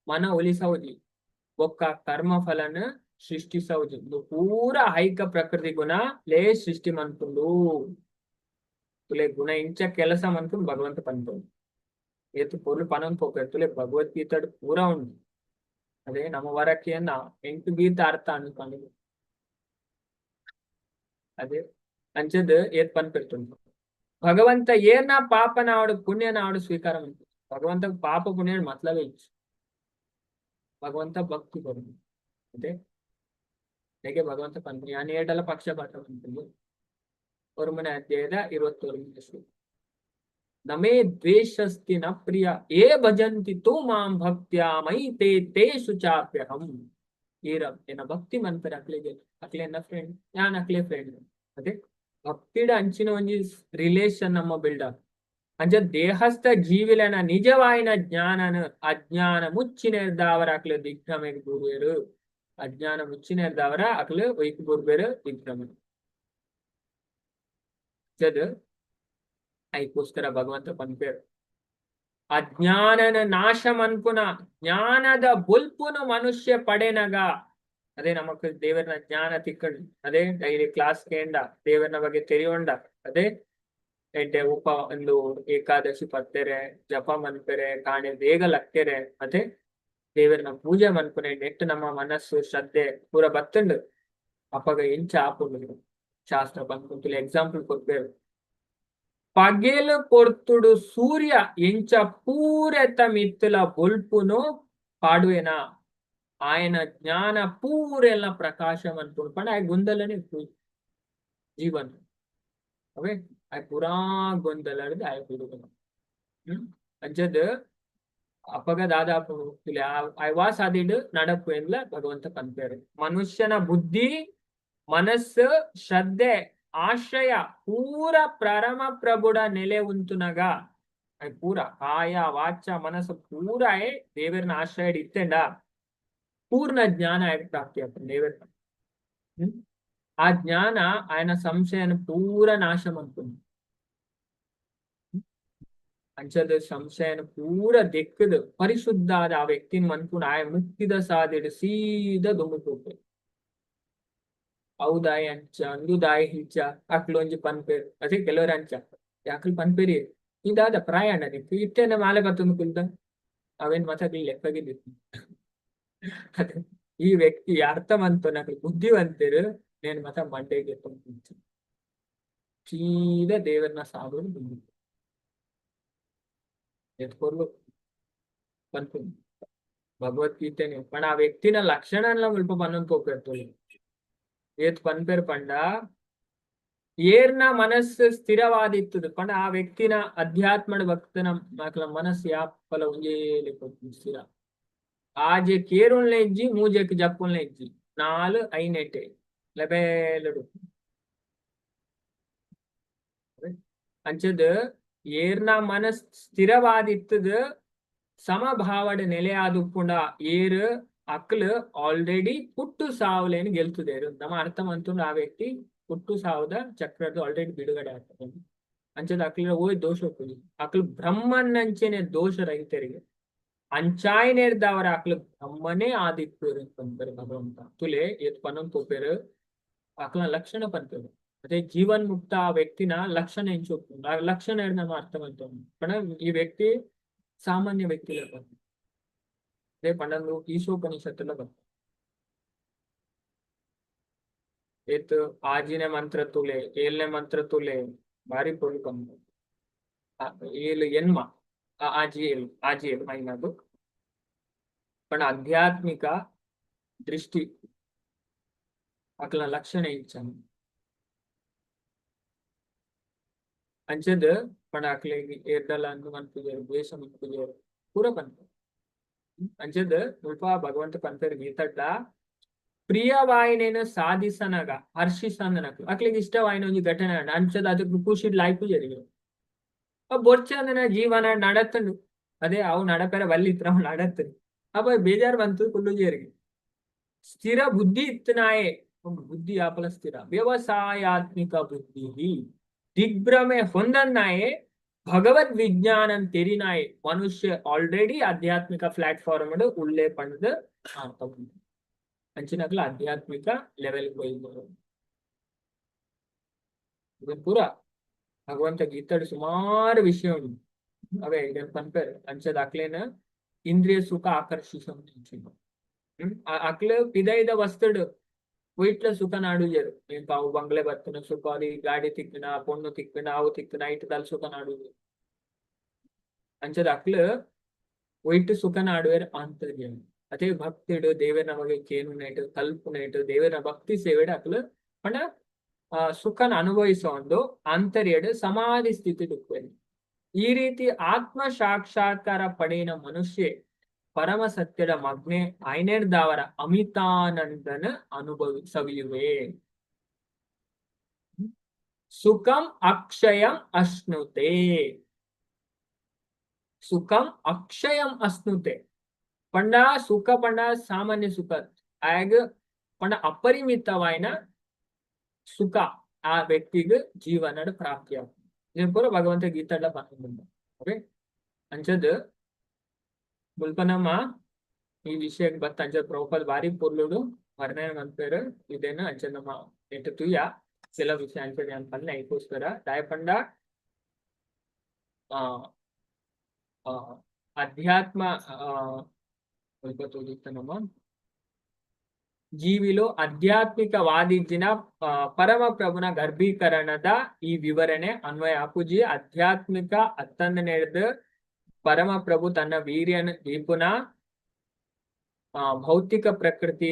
ಮನ ಒಲಿಸೌಜಿ, ಬೊಕ್ಕ ಕರ್ಮ ಫಲನ ಸೃಷ್ಟಿಸೌಜಿ. ಇದು ಪೂರ ಹೈಕ ಪ್ರಕೃತಿ ಗುಣ ಲೇ ಸೃಷ್ಟಿ ಮನ್ಪುಂಡು. ತುಲೆ ಗುಣ ಇಂಚ ಕೆಲಸ ಮನ್ಪುಂಡು ಭಗವಂತ ಪನ್ಪುಂಡು. ಏತ್ ಪೊರ್ಲು ಪನೊಂದು ಪೋಪೆರ್ ತುಲೆ ಭಗವದ್ಗೀತೆಡ್ ಪೂರ ಉಂಡು. ಅದೇ ನಮ್ಮ ವರಕೆಯನ್ನ ಎಂಟು ಗೀತ ಅರ್ಥ ಅನ್ಕೊಂಡು ಅದೇ ಅಂಚದ್ ಏತ್ ಪನ್ಪಿರ್ತುಂಡು. ಭಗವಂತ ಏರ್ನ ಪಾಪನಾವಡು ಪುಣ್ಯನಾವಡು ಸ್ವೀಕಾರ ಮನ್ಪು. ಭಗವಂತ ಪಾಪ ಪುಣ್ಯ ಮತ್ಲವೇ ಇಜ್ಜಿ. ಭಗವಂತ ಭಕ್ತಿ ಕೊರುನು. ಅದೇ ಹೇಗೆ ಭಗವಂತ ಪನ್ಪುನಿ ಯಾನ್ ಏಟಲ ಪಕ್ಷಪಾತ ಪನ್ಪುನಿ. ಒರುಮನೆ ಅಧ್ಯಾಯದ 21ನೇ ಶ್ಲೋಕ. ನಮೇ ದ್ವೇಷಸ್ತಿ ನ ಪ್ರಿಯ ಏ ಭಜಂತಿ ತೂ ಮಾಂ ಭಕ್ತ್ಯಾ ಮಯಿ ತೇ ತೇಷು ಚಾಪ್ಯಹಂ. ಈರ ಎನ್ನ ಭಕ್ತಿ ಮನ್ಪೆರ್ ಅಕ್ಲೆಗೆ ಅಕ್ಲೆ ಎನ್ನ ಫ್ರೆಂಡ್, ಯಾನ್ ಅಕ್ಲೆ ಫ್ರೆಂಡ್. ಅದೇ ಭಕ್ತಿಡ ಅಂಚಿನ ಒಂಜಿ ರಿಲೇಷನ್ ನಮ್ಮ ಬಿಲ್ಡ್ ಆಪ್. ಅಂಚ ದೇಹಸ್ಥ ಜೀವಿಲನ ನಿಜವಾಯಿನ ಜ್ಞಾನನ ಅಜ್ಞಾನ ಮುಚ್ಚಿನೆರ್ದಾವರ ಅಕ್ಲು ದಿಗ್ಭ್ರಮೆಗ್ ಬೂರ್ವೆರು. ಅಜ್ಞಾನ ಮುಚ್ಚಿನೆರ್ದಾವರ ಅಕ್ಲು ಒಯ್ಕ್ ಬೂರ್ವೆರು ದಿಗ್ಭ್ರಮೆ. ಅಂಚದ್ ಐಕೋಸ್ಕರ ಭಗವಂತ ಪನ್ಪೇರು, ಅಜ್ಞಾನನ ನಾಶ ಮನ್ಪುನ ಜ್ಞಾನದ ಬೊಲ್ಪುನು ಮನುಷ್ಯ ಪಡೆನಗ. ಅದೇ ನಮಕ್ ದೇವರನ ಜ್ಞಾನ ತಿಕ್ಕಂಡ್, ಅದೇ ಡೈಲಿ ಕ್ಲಾಸ್ ಕೇಂಡ ದೇವರನ ಬಗ್ಗೆ ತೆರಿಯೊಂಡ, ಅದೇ ಎಡ್ಡೆ ಉಪ ಒಂದು ಏಕಾದಶಿ ಪತ್ತೆರೆ ಜಪ ಮನ್ಪೆರೆ ಕಾಣೆ ಬೇಗ ಲಕ್ಕೆರೆ, ಅದೇ ದೇವರನ ಪೂಜೆ ಮನ್ಪುನೆ ನೆಟ್ ನಮ್ಮ ಮನಸ್ಸು ಶ್ರದ್ಧೆ ಪೂರ ಬತ್ತುಂಡು. ಅಪಗ ಎಂಚ ಆಪುಂಡು ಶಾಸ್ತ್ರ ಪನ್ಪುಂತುಲೆ ಎಕ್ಸಾಂಪಲ್ ಕೊರ್ಪೇರು. ಪಗೆಲು ಪೊರ್ತುಡು ಸೂರ್ಯ ಎಂಚ ಪೂರೆತ ಮಿತ್ತುಲ ಬೊಲ್ಪುನು ಪಾಡುವೆನಾ, ఆయన ಜ್ಞಾನ ಪೂರೆಲ್ಲ ಪ್ರಕಾಶ ಮನ್ಪುಂಡು. ಪಂಡ ಆಯ್ ಗೊಂದಲನೆ ಜೀವನ ಅವೇ ಆಯ್ ಪೂರಾ ಗೊಂದಲಡ್ದ್ ಆಯ್ ಬಿಡುಗನ. ಅಂಚದ್ ಅಪಗ ದಾದಾಪುಂಡು ಆಯ್ ವಾ ಸಾದಿಡ್ ನಡಪು ಎಂದ್ಲ ಭಗವಂತ ಪನ್ಪೇರು. ಮನುಷ್ಯನ ಬುದ್ಧಿ ಮನಸ್ಸು ಶ್ರದ್ಧೆ ಆಶ್ರಯ ಪೂರ ಪರಮ ಪ್ರಭುಡ ನೆಲೆ ಉಂತುನಗ, ಪೂರ ಕಾಯ ವಾಚ ಮನಸ್ಸು ಪೂರ ದೇವರನ ಆಶ್ರಯ ಇತ್ತೆಂಡ ಪೂರ್ಣ ಜ್ಞಾನ ಪ್ರಾಪ್ತಿ ಆಗ್ತದೆ ದೇವರ. ಆ ಜ್ಞಾನ ఆయన ಸಂಶಯನ ಪೂರ ನಾಶ ಮನ್ಪುಂಡು. ಅಂಚದ ಸಂಶಯನ ಪೂರ ದೆಕ್ಕದು ಪರಿಶುದ್ಧ ಆದ ಆ ವ್ಯಕ್ತಿನ ಮನ್ಪುಂಡು. ಆಯ ಮುಕ್ತಿದ ಸಾದಿಡ್ ಸೀದಾ ದುಂಬು ಪೋಪೆ. ಅವುದಾಯ ಅಂಚ ಅಂದುದಾಯ ಹಿಂಚ ಅಕ್ಲು ಒಂಜಿ ಪನ್ಪೇರು. ಅದೇ ಕೆಲವರು ಅಂಚ ಯಾಕಲ್ ಪನ್ಪೇರಿ ಇದಾದ ಪ್ರಾಯಣ ನಿಕ್ಕು ಇತ್ತೇನೆ ಮಾಲೆ ಬತ್ತೊಂದು ಕುಲ್ದ ಅವೇನ್ ಮತಕ್ಲಿ ಲೆಕ್ಕಗಿದ್ದಿತ್ತು. ಅದೇ ಈ ವ್ಯಕ್ತಿ ಅರ್ಥ ಮಂತೊನಕ್ಲು ಬುದ್ಧಿವಂತರು ನೇನ್ ಮತ ಮಂಡೆಗೆ ಎತ್ತೊಂದು ಸೀದಾ ದೇವರನ್ನ ಸಾಧುಡು ದುಂಬು ಎತ್ಕೊರ್ಲು ಪನ್ಪುಂಡು ಭಗವದ್ಗೀತೆನೆ. ಪಂಡ ಆ ವ್ಯಕ್ತಿನ ಲಕ್ಷಣನ್ಲ ಮುಲ್ಪ ಪನ್ನೊಂದು ಪೋಪೆರ್ತೊಲಿ. ಏತ್ ಪನ್ಪೆರ್ ಪಂಡ ಏರ್ನ ಮನಸ್ಸು ಸ್ಥಿರವಾದಿತ್ತದು ಪಂಡ ಆ ವ್ಯಕ್ತಿನ ಅಧ್ಯಾತ್ಮದ ಭಕ್ತನ ಮಕ್ಕಳ ಮನಸ್ಸು ಯಾಪಲ ಒಂಜೇ ಸ್ಥಿರ. ಆಜೆ ಕೇರುನ್ಲ ಇಜ್ಜಿ, ಮೂಜೆಕ್ ಜಪ್ಪುನ್ಲ ಇಜ್ಜಿ, ನಾಲ್ ಐನೆಟೆ ಲೆಬೇಲಡು. ಅಂಚದ್ ಏರ್ನ ಮನಸ್ ಸ್ಥಿರವಾದಿತ್ತದ ಸಮಭಾವಡ್ ನೆಲೆಯಾದುಪ್ಪುಂಡ ಏರ್ ಅಕ್ಲು ಆಲ್ರೆಡಿ ಪುಟ್ಟು ಸಾವುಲೇನು ಗೆಲ್ತುದೇರು. ನಮ್ಮ ಅರ್ಥ ಮಂತುಂಡು ಆ ವ್ಯಕ್ತಿ ಪುಟ್ಟು ಸಾವುದ ಚಕ್ರದ ಆಲ್ರೆಡಿ ಬಿಡುಗಡೆ ಆಗ್ತದೆ. ಅಂಚದ ಅಕ್ಲ ಓಯ್ ದೋಷ ಉಪ್ಪುಜಿ, ಅಕ್ಲು ಬ್ರಹ್ಮನ್ನಂಚೆನೆ ದೋಷ ರಹಿತರಿಗೆ ಅಂಚಾಯಿನೇರ್ದವರ ಅಕ್ಲು ಬ್ರಹ್ಮನೇ ಆದಿಪ್ಪೇರು ಪನ್ಪೆರ್ ಭಗವಂತ. ತುಲೆ ಏತ್ ಪನೊಂದು ಪೋಪೆರ್ ಅಕ್ಲ ಲಕ್ಷಣ ಪನ್ಪೆರ್. ಅದೇ ಜೀವನ್ ಮುಕ್ತ ಆ ವ್ಯಕ್ತಿನ ಲಕ್ಷಣ ಎಂಚ ಉಪ್ಪುಂಡು ಆ ಲಕ್ಷಣ ನಮ್ಮ ಅರ್ಥ ಮಂತೊಂಡು ಪಂಡ ಈ ವ್ಯಕ್ತಿ ಸಾಮಾನ್ಯ ವ್ಯಕ್ತಿ ಪನ್ಪೆ. ಅದೇ ಪಂಡಂದು ಈಶೋಪನಿಷತ್ತುಲ ಬರ್ಪ. ಏತ್ ಆಜಿನ ಮಂತ್ರ ತುಲೆ ಏಳನೇ ಮಂತ್ರ ತುಲೆ ಬಾರಿ ಪೊರ್ಲು ಪನ್ಪೆ. ಏಳು ಎನ್ಮ ಆಜಿ ಏಳು ಆಜಿ ಏಳು ಮೈನದು ಪಂಡ ಆಧ್ಯಾತ್ಮಿಕ ದೃಷ್ಟಿ ಅಕ್ಲ ಲಕ್ಷಣ ಇಂಚ ಅಂಚದ್ ಪಂಡ ಅಕ್ಲೆಗ್ ಏರ್ಡಲ ಅಂದ್ ಮನ್ಪುಜೆರ್ ದ್ವೇಷ ಮನ್ಪುಜೆರ್ ಪೂರ ಪನ್ಪೆರ್. ಅಂಚದ್ ಮುಲ್ಪ ಭಗವಂತ ಪನ್ಪೆರ್ ಗೀತಡ್ಲ ಪ್ರಿಯವಾಯಿನೇನು ಸಾಧಿಸನಗ ಹರ್ಷಿಸಂದನಕ್ಲು ಅಕ್ಲೆಗ್ ಇಷ್ಟವಾಯಿನ ಒಂಜಿ ಘಟನೆ ಆಂಡ ಅಂಚದ ಅದಕ್ಕೆ ಖುಷಿಡ್ ಲಾಯ್ಪುಜೆರ್. ಬೊರ್ಚಂದನ ಜೀವನ ನಡತುಂಡು, ಅದೇ ಅವು ನಡಪೆರೆ ಬಲ್ಲಿತ್ರ ಅವು ನಡತುಂಡು ಅಪ್ಪ ಬೇಜಾರ್ ಬಂತು ಕುಲ್ಲುಜೆರ್ಗೆ. ಸ್ಥಿರ ಬುದ್ಧಿ ಇತ್ತನಾಯೆ ಬುದ್ಧಿ ಯಾಪಲ ಸ್ಥಿರ ವ್ಯವಸಾಯಾತ್ಮಿಕ ಬುದ್ಧಿ ದಿಗ್ಭ್ರಮೆ ಹೊಂದನ್ನಾಯೆ ಭಗವದ್ ವಿಜ್ಞಾನ ತೆರಿನಾಯೆ ಮನುಷ್ಯ ಆಲ್ರೆಡಿ ಆಧ್ಯಾತ್ಮಿಕ ಪ್ಲಾಟ್ಫಾರ್ಮ್ ಉಳ್ಳೆ ಪಂಡ್ದ್ ಅರ್ಥ. ಅಂಚಿನಕ್ಲ ಆಧ್ಯಾತ್ಮಿಕ ಲೆವೆಲ್ ಪೋಯಿದ್ರು. ಇದು ಪೂರ ಭಗವಂತ ಗೀತಡ್ ಸುಮಾರು ವಿಷಯ ಉಂಡು. ಅವೇ ಇದನ್ ಪನ್ಪೆರ್. ಅಂಚದ ಅಕ್ಲೆನ ಇಂದ್ರಿಯ ಸುಖ ಆಕರ್ಷಿಸ ಅಕ್ಲು ಪಿದೈದ ವಸ್ತುಡ್ ವೈಟ್ಲ ಸುಖ ನಾಡುಜೆರ್. ಎಂಕ್ ಅವು ಬಂಗ್ಲೆ ಬತ್ತುನ ಸುಖ, ಅದು ಗಾಡಿ ತಿಕ್ಕುನ, ಪೊಣ್ಣು ತಿಕ್ಕುನ, ಅವು ತಿಕ್ಕುನ ಐಟ್ ದಾಲ ಸುಖ ನಾಡುಜೆರ್. ಅಂಚದ ಅಕ್ಲು ಒಯ್ಟ್ ಸುಖ ನಾಡುವೆರ್ ಆಂತರ್ಯ. ಅದೇ ಭಕ್ತಿಡ್ ದೇವೆರ್ನ ಬಗ್ಗೆ ಕೇನುನೇಟ್ ಕಲ್ಪುನೇಟ್ ದೇವೆರ್ನ ಭಕ್ತಿ ಸೇವೆಡ್ ಅಕ್ಲು ಪಂಡ ಸುಖನ ಅನುಭವಿಸೊಂದು ಆಂತರ್ಯಡ್ ಸಮಾಧಿ ಸ್ಥಿತಿಡ್ ಉಪ್ಪುವೆರ್. ಈ ರೀತಿ ಆತ್ಮ ಸಾಕ್ಷಾತ್ಕಾರ ಪಡೆಯಿನ ಮನುಷ್ಯ ಪರಮ ಸತ್ಯದ ಮಗ್ನೆ ಐನೆರ್ದಾವರ ಅಮಿತಾನಂದನ ಅನುಭವಿ ಸವಿಯುವೆ. ಸುಖಂ ಅಕ್ಷಯಂ ಅಶ್ನುತೆ. ಸುಖಂ ಅಕ್ಷಯಂ ಅಶ್ನುತೆ. ಪಂಡ ಸುಖ ಪಂಡ ಸಾಮಾನ್ಯ ಸುಖ ಆಗ ಪಂಡ ಅಪರಿಮಿತವಾಯಿನ ಸುಖ ಆ ವ್ಯಕ್ತಿಗ್ ಜೀವನಡ್ ಪ್ರಾಪ್ತಿ ಆಪುಂಡು. ಪೂರ ಭಗವಂತ ಗೀತಾಡ್ಲ ಪಂಡ. ಓಕೆ, ಅಂಚದ್ ಮುಲ್ಪ ನಮ್ಮ ಈ ವಿಷಯಕ್ಕೆ ಬತ್ತ. ಅಂಚ ಪ್ರಭುಪಾದ ಬಾರಿ ಪೊರ್ಲುಡು ವರ್ಣನೆ ಮನ್ಪೆರ್ ಇದೇನು. ಅಂಚ ನಮ್ಮ ನೆಟ್ ತೂಯ ಕೆಲ ವಿಷಯ. ಅಂಚ ಯಾನ್ ಪನ್ನೆ ಐಕೋಸ್ಕರ ದಾಯೆ ಪಂಡ ಆ ಆ, ಅಧ್ಯಾತ್ಮ ಮುಲ್ಪ ತೂದಿತ್ತ ನಮ್ಮ ಜೀವಿಲು ಆಧ್ಯಾತ್ಮಿಕವಾದಿಜ್ಜಿನ ಪರಮ ಪ್ರಭುನ ಗರ್ಭೀಕರಣದ ಈ ವಿವರಣೆ ಅನ್ವಯ ಆಪುಜಿ. ಆಧ್ಯಾತ್ಮಿಕ ಅತ್ತಂದನೆಡ್ದ್ ಪರಮ ಪ್ರಭು ತನ್ನ ವೀರ್ಯನ ದೀಪುನ ಭೌತಿಕ ಪ್ರಕೃತಿ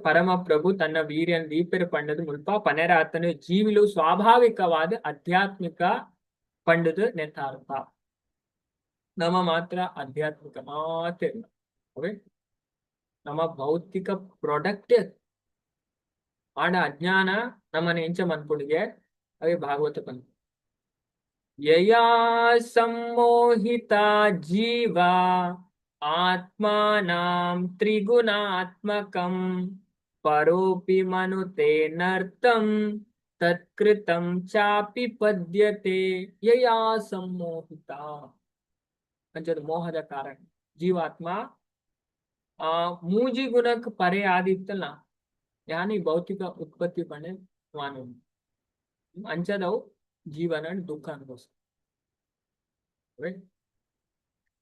ಪರಮ ಪ್ರಭು ತನ್ನ ವೀರ್ಯನ್ ದೀಪೆರ್ ಪಂಡದು ಮುಲ್ಪ ಪನೆರಾತನು. ಜೀವಿಲು ಸ್ವಾಭಾವಿಕವಾದ ಆಧ್ಯಾತ್ಮಿಕ ಪಂಡದು ನೆತ್ತಾರ್ಥ. ನಮ್ಮ ಮಾತ್ರ ಆಧ್ಯಾತ್ಮಿಕ ಮಾತ್ರ. ಓಕೆ, ನಮ್ಮ ಭೌತಿಕ ಪ್ರಾಡಕ್ಟ್ ಆಂಡ ಅಜ್ಞಾನ ನಮ್ಮನ್ನ ಎಂಚ ಮನ್ಪುಂಡಿಗೆ ಅವೇ ಭಾಗವತ ಪನ್ಪು. ಯಯಾ ಸಮ್ಮೋಹಿತ ಜೀವ ಆತ್ಮಾನಾಂ ತ್ರಿಗುಣಾತ್ಮಕಂ ಪರೋಪಿ ಮನುತೆ ನರ್ತಂ ತತ್ಕೃತಂ ಚಾಪಿ ಪದ್ಯತೆ. ಯಯಾ ಸಮ್ಮೋಹಿತ ಅಂಚದ ಮೋಹದ ಕಾರಣ ಜೀವಾತ್ಮ ಆ ಮೂಜಿ ಗುಣಕ್ ಪರೆ ಆದಿತ್ತಲ್ಲ ಯಾನಿ ಭೌತಿಕ ಉತ್ಪತ್ತಿ ಪಣೆ ಮಾನು ಅಂಚದವು ಜೀವನ ದುಃಖ ಅನುಭವಿಸ.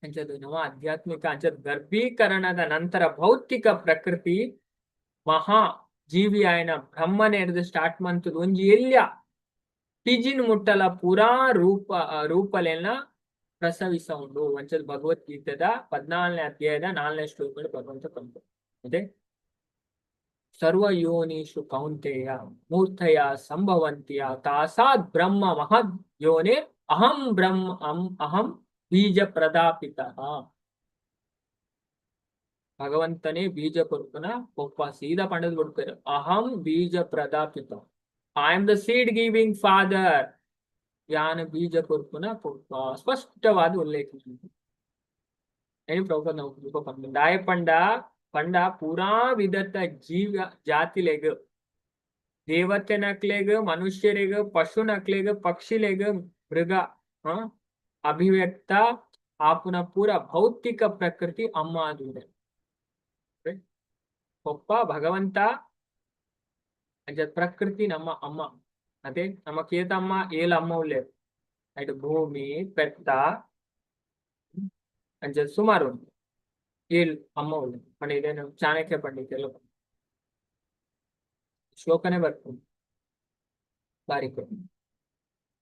ಅಂಚದು ನಮ್ಮ ಆಧ್ಯಾತ್ಮಿಕ ಅಂಚದ ಗರ್ಭೀಕರಣದ ನಂತರ ಭೌತಿಕ ಪ್ರಕೃತಿ ಮಹಾ ಜೀವಿಯಾಯನ ಬ್ರಹ್ಮನೆರ್ದು ಸ್ಟಾರ್ಟ್ ಮಂತುದು ಒಂಜಿ ಎಲ್ಯ ಪಿಜಿನ್ ಮುಟ್ಟಲ ಪೂರಾ ರೂಪ ರೂಪಲೆನ ಪ್ರಸವಿಸ ಉಂಡು. ಅಂಚದ ಭಗವದ್ಗೀತೆದ 14ನೇ ಅಧ್ಯಾಯದ 4ನೇ ಶ್ಲೋಕಗಳು ಭಗವಂತ ಪನ್ಪೆ. ಅದೇ ಸರ್ವ ಯೋನಿಷು ಕೌಂತೆಯ ಮೂರ್ತಯ ಸಂಭವಂತಿಯ ತಾಸಾದ್ ಬ್ರಹ್ಮ ಮಹದ್ ಯೋನೆ ಅಹಂ ಬ್ರಹ್ಮ ಅಹಂ ಬೀಜ ಪ್ರದಾಪಿತ. ಭಗವಂತನೇ ಬೀಜ ಕೊರ್ಪುನ ಪೊಪ್ಪ. ಸೀದಾ ಪಂಡದ್ ಬಿಡ್ತಾರೆ, ಅಹಂ ಬೀಜ ಪ್ರದಾಪಿತ, I am the seed giving father. ಯಾನ ಬೀಜ ಕೊರ್ಪುನ ಪೊಪ್ಪ, ಸ್ಪಷ್ಟವಾದ ಉಲ್ಲೇಖ. ಏನು ಪ್ರಭುಪಾದ ನಾವು ಪಂಡ ದಾಯ ಪಂಡ ಪಂಡ ಪೂರಾ ವಿಧತ ಜೀವ ಜಾತಿಲೆಗ್, ದೇವತೆನಕ್ಲೆಗ್, ಮನುಷ್ಯರಿಗ್, ಪಶುನಕ್ಲೆಗ್, ಪಕ್ಷಿಲೆಗ್, ಮೃಗ ಅಭಿವ್ಯಕ್ತ ಆಪುನ ಪೂರ ಭೌತಿಕ ಪ್ರಕೃತಿ ಅಮ್ಮ ಆದುಂಡೆ ಪೊಪ್ಪ ಭಗವಂತ. ಅಂಚ ಪ್ರಕೃತಿ ನಮ್ಮ ಅಮ್ಮ. ಅದೇ ನಮ್ಮ ಕೇತಮ್ಮ ಏಳು ಅಮ್ಮ ಉಲ್ಲೇರು. ಐಟ್ ಭೂಮಿ, ಪೆತ್ತ, ಅಂಚ ಸುಮಾರು ಉಂಟು. ಏಳು ಅಮ್ಮ ಉಲ್ಲೇರು ಪಂಡ ಇದೇನು ಚಾಣಕ್ಯ ಪಂಡಿತೆಲ್ಲ ಶ್ಲೋಕನೇ ಬರ್ಪುಂಡು ಬಾರಿ.